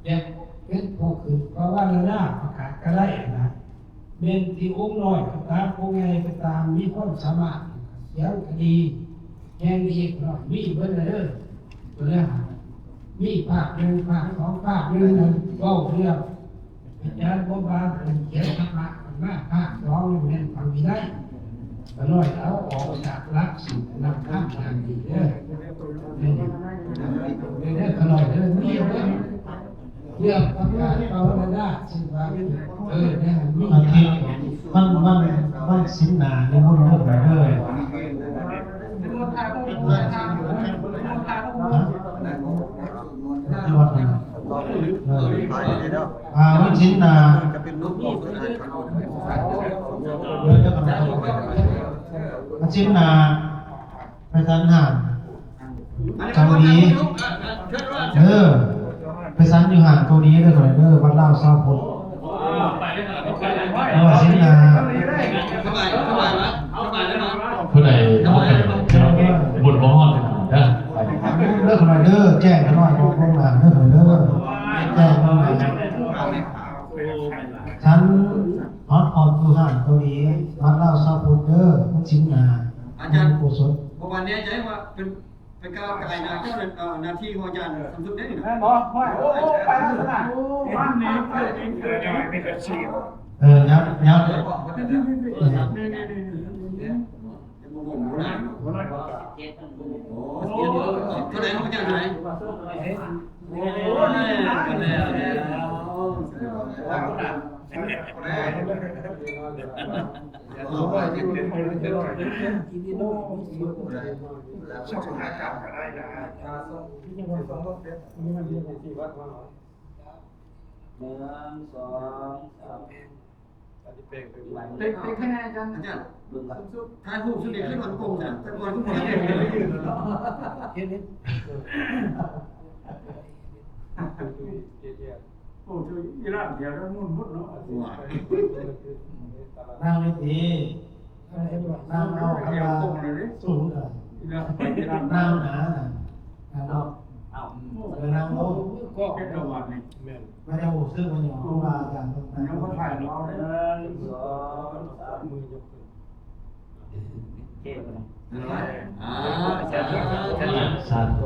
ແບບເປັນຜູ້ຂຶ້ນພາວະນາປະກາດກໍໄດ້ນະ ແມ່ນທີ່ອົງນ້ອຍກໍຕາມ ອົງໃຫຍ່ກໍຕາມ ມີຄວາມສາມາດ ສຽງກໍດີ ແຮງດີ ຂ້ານ້ອຍມີເບິດແລ້ວເດີ ຕົວເລື່ອງ ມີພາກໜຶ່ງ ພາກສອງ ພາກໜຶ່ງນັ້ນເວົ້າເລື່ອງ ອາຈານບົວບານເພິ່ນຂຽນທຳມະມາພາກສອງ ແມ່ນຟັງດີໄດ້ ຂ້ານ້ອຍເອົາອອກຈາກຫຼັກສິນນຳທຳຢ່າງດີເດີ ເດີ ເດີ ຂ້ານ້ອຍເດີ ມີເບິ່ງເລື່ອງປະກາດພາວະນາ ເຊັ່ນວ່າ ເອີ ແນວມີ ອາທິດ ວັນ ວັນ ວັນສິນໜ້ານິມົນເດີ ເດີ. ທີ່ວັດນັ້ນ ເອີ ອ່າ ວັນສິນໜ້າ ເດີ ວັນສິນໜ້າ ໄປສັນຮ້ານເກົາຫຼີ ເອີ ໄປສັນຢູ່ຮ້ານເກົາຫຼີເດີ ຂ້ອຍເດີ ວັດລາວຊາວພຸດ ເອີ ສິນໜ້າ ຜູ້ໃດເອົາໄປ ບຸນບໍ່ຮອດເດີ ເດີ ຂ້ອຍເດີ ແຈ້ງຂ້ານ້ອຍບອກລ່ວງໜ້າເດີ ຂ້ອຍເດີ ແຈ້ງລ່ວງໜ້າ ສັນຮອດອອກຢູ່ຮ້ານເກົາຫຼີ ວັດລາວຊາວພຸດເດີ ວັນສິນໜ້າ ອາຈານ ອຸໂບສົດ ບໍ່ວ່າແນ່ໃຈວ່າເປັນ ໄປກ້າວໄກນະ ເຈົ້າໜ້າທີ່ຂອງອາຈານສົມສຸດເດ້ນີ້ນະ ແມ່ນບໍ່? ໂອ້ຍ ໂອ້ ໄປແລ້ວນະ ໂອ້ ບ້ານນີ້ ເອີ ຍັບ ຍັບ ໂອ້ ເທົ່າໃດຂອງອາຈານເທົ່າໃດ? ໂອ້ ແລ້ວ ແລ້ວ ແລ້ວ. ໜຶ່ງ ສອງ ສາມ ເປັນ ເປັນໃຜແນ່ອາຈານ? ອາຈານ ຖ່າຍຮູບສຸດນີ້ຄືມັນກົງຈ້ະ ແຕ່ກ່ອນຄືບໍ່ເຫັນເລີຍ ເຫັນ ເຫັນ. ໂອ້ ເຈົ້າອີ່ຫຼ້ານດຽວແລ້ວໝຸນໝົດເນາະ ນັ່ງດີໆ ນັ່ງເອົາ ຄັນວ່າສູງກໍນັ່ງໜາ ນັ່ງເອົາ ເອີ ນັ່ງລົງ ເປັນປະຫວັດນີ້ ແມ່ນ ມັນຈະຮູ້ສຶກວ່າຫຍັງ ເພາະວ່າອາຈານຕ້ອງ ຍັງບໍ່ຖ່າຍເນາະ ເອົາເດີ ໜຶ່ງ ສອງ ສາມ ມືຍົກຂຶ້ນ. ສາທ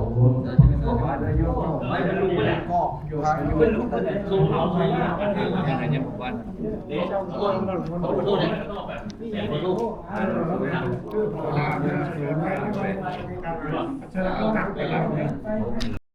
ຸ.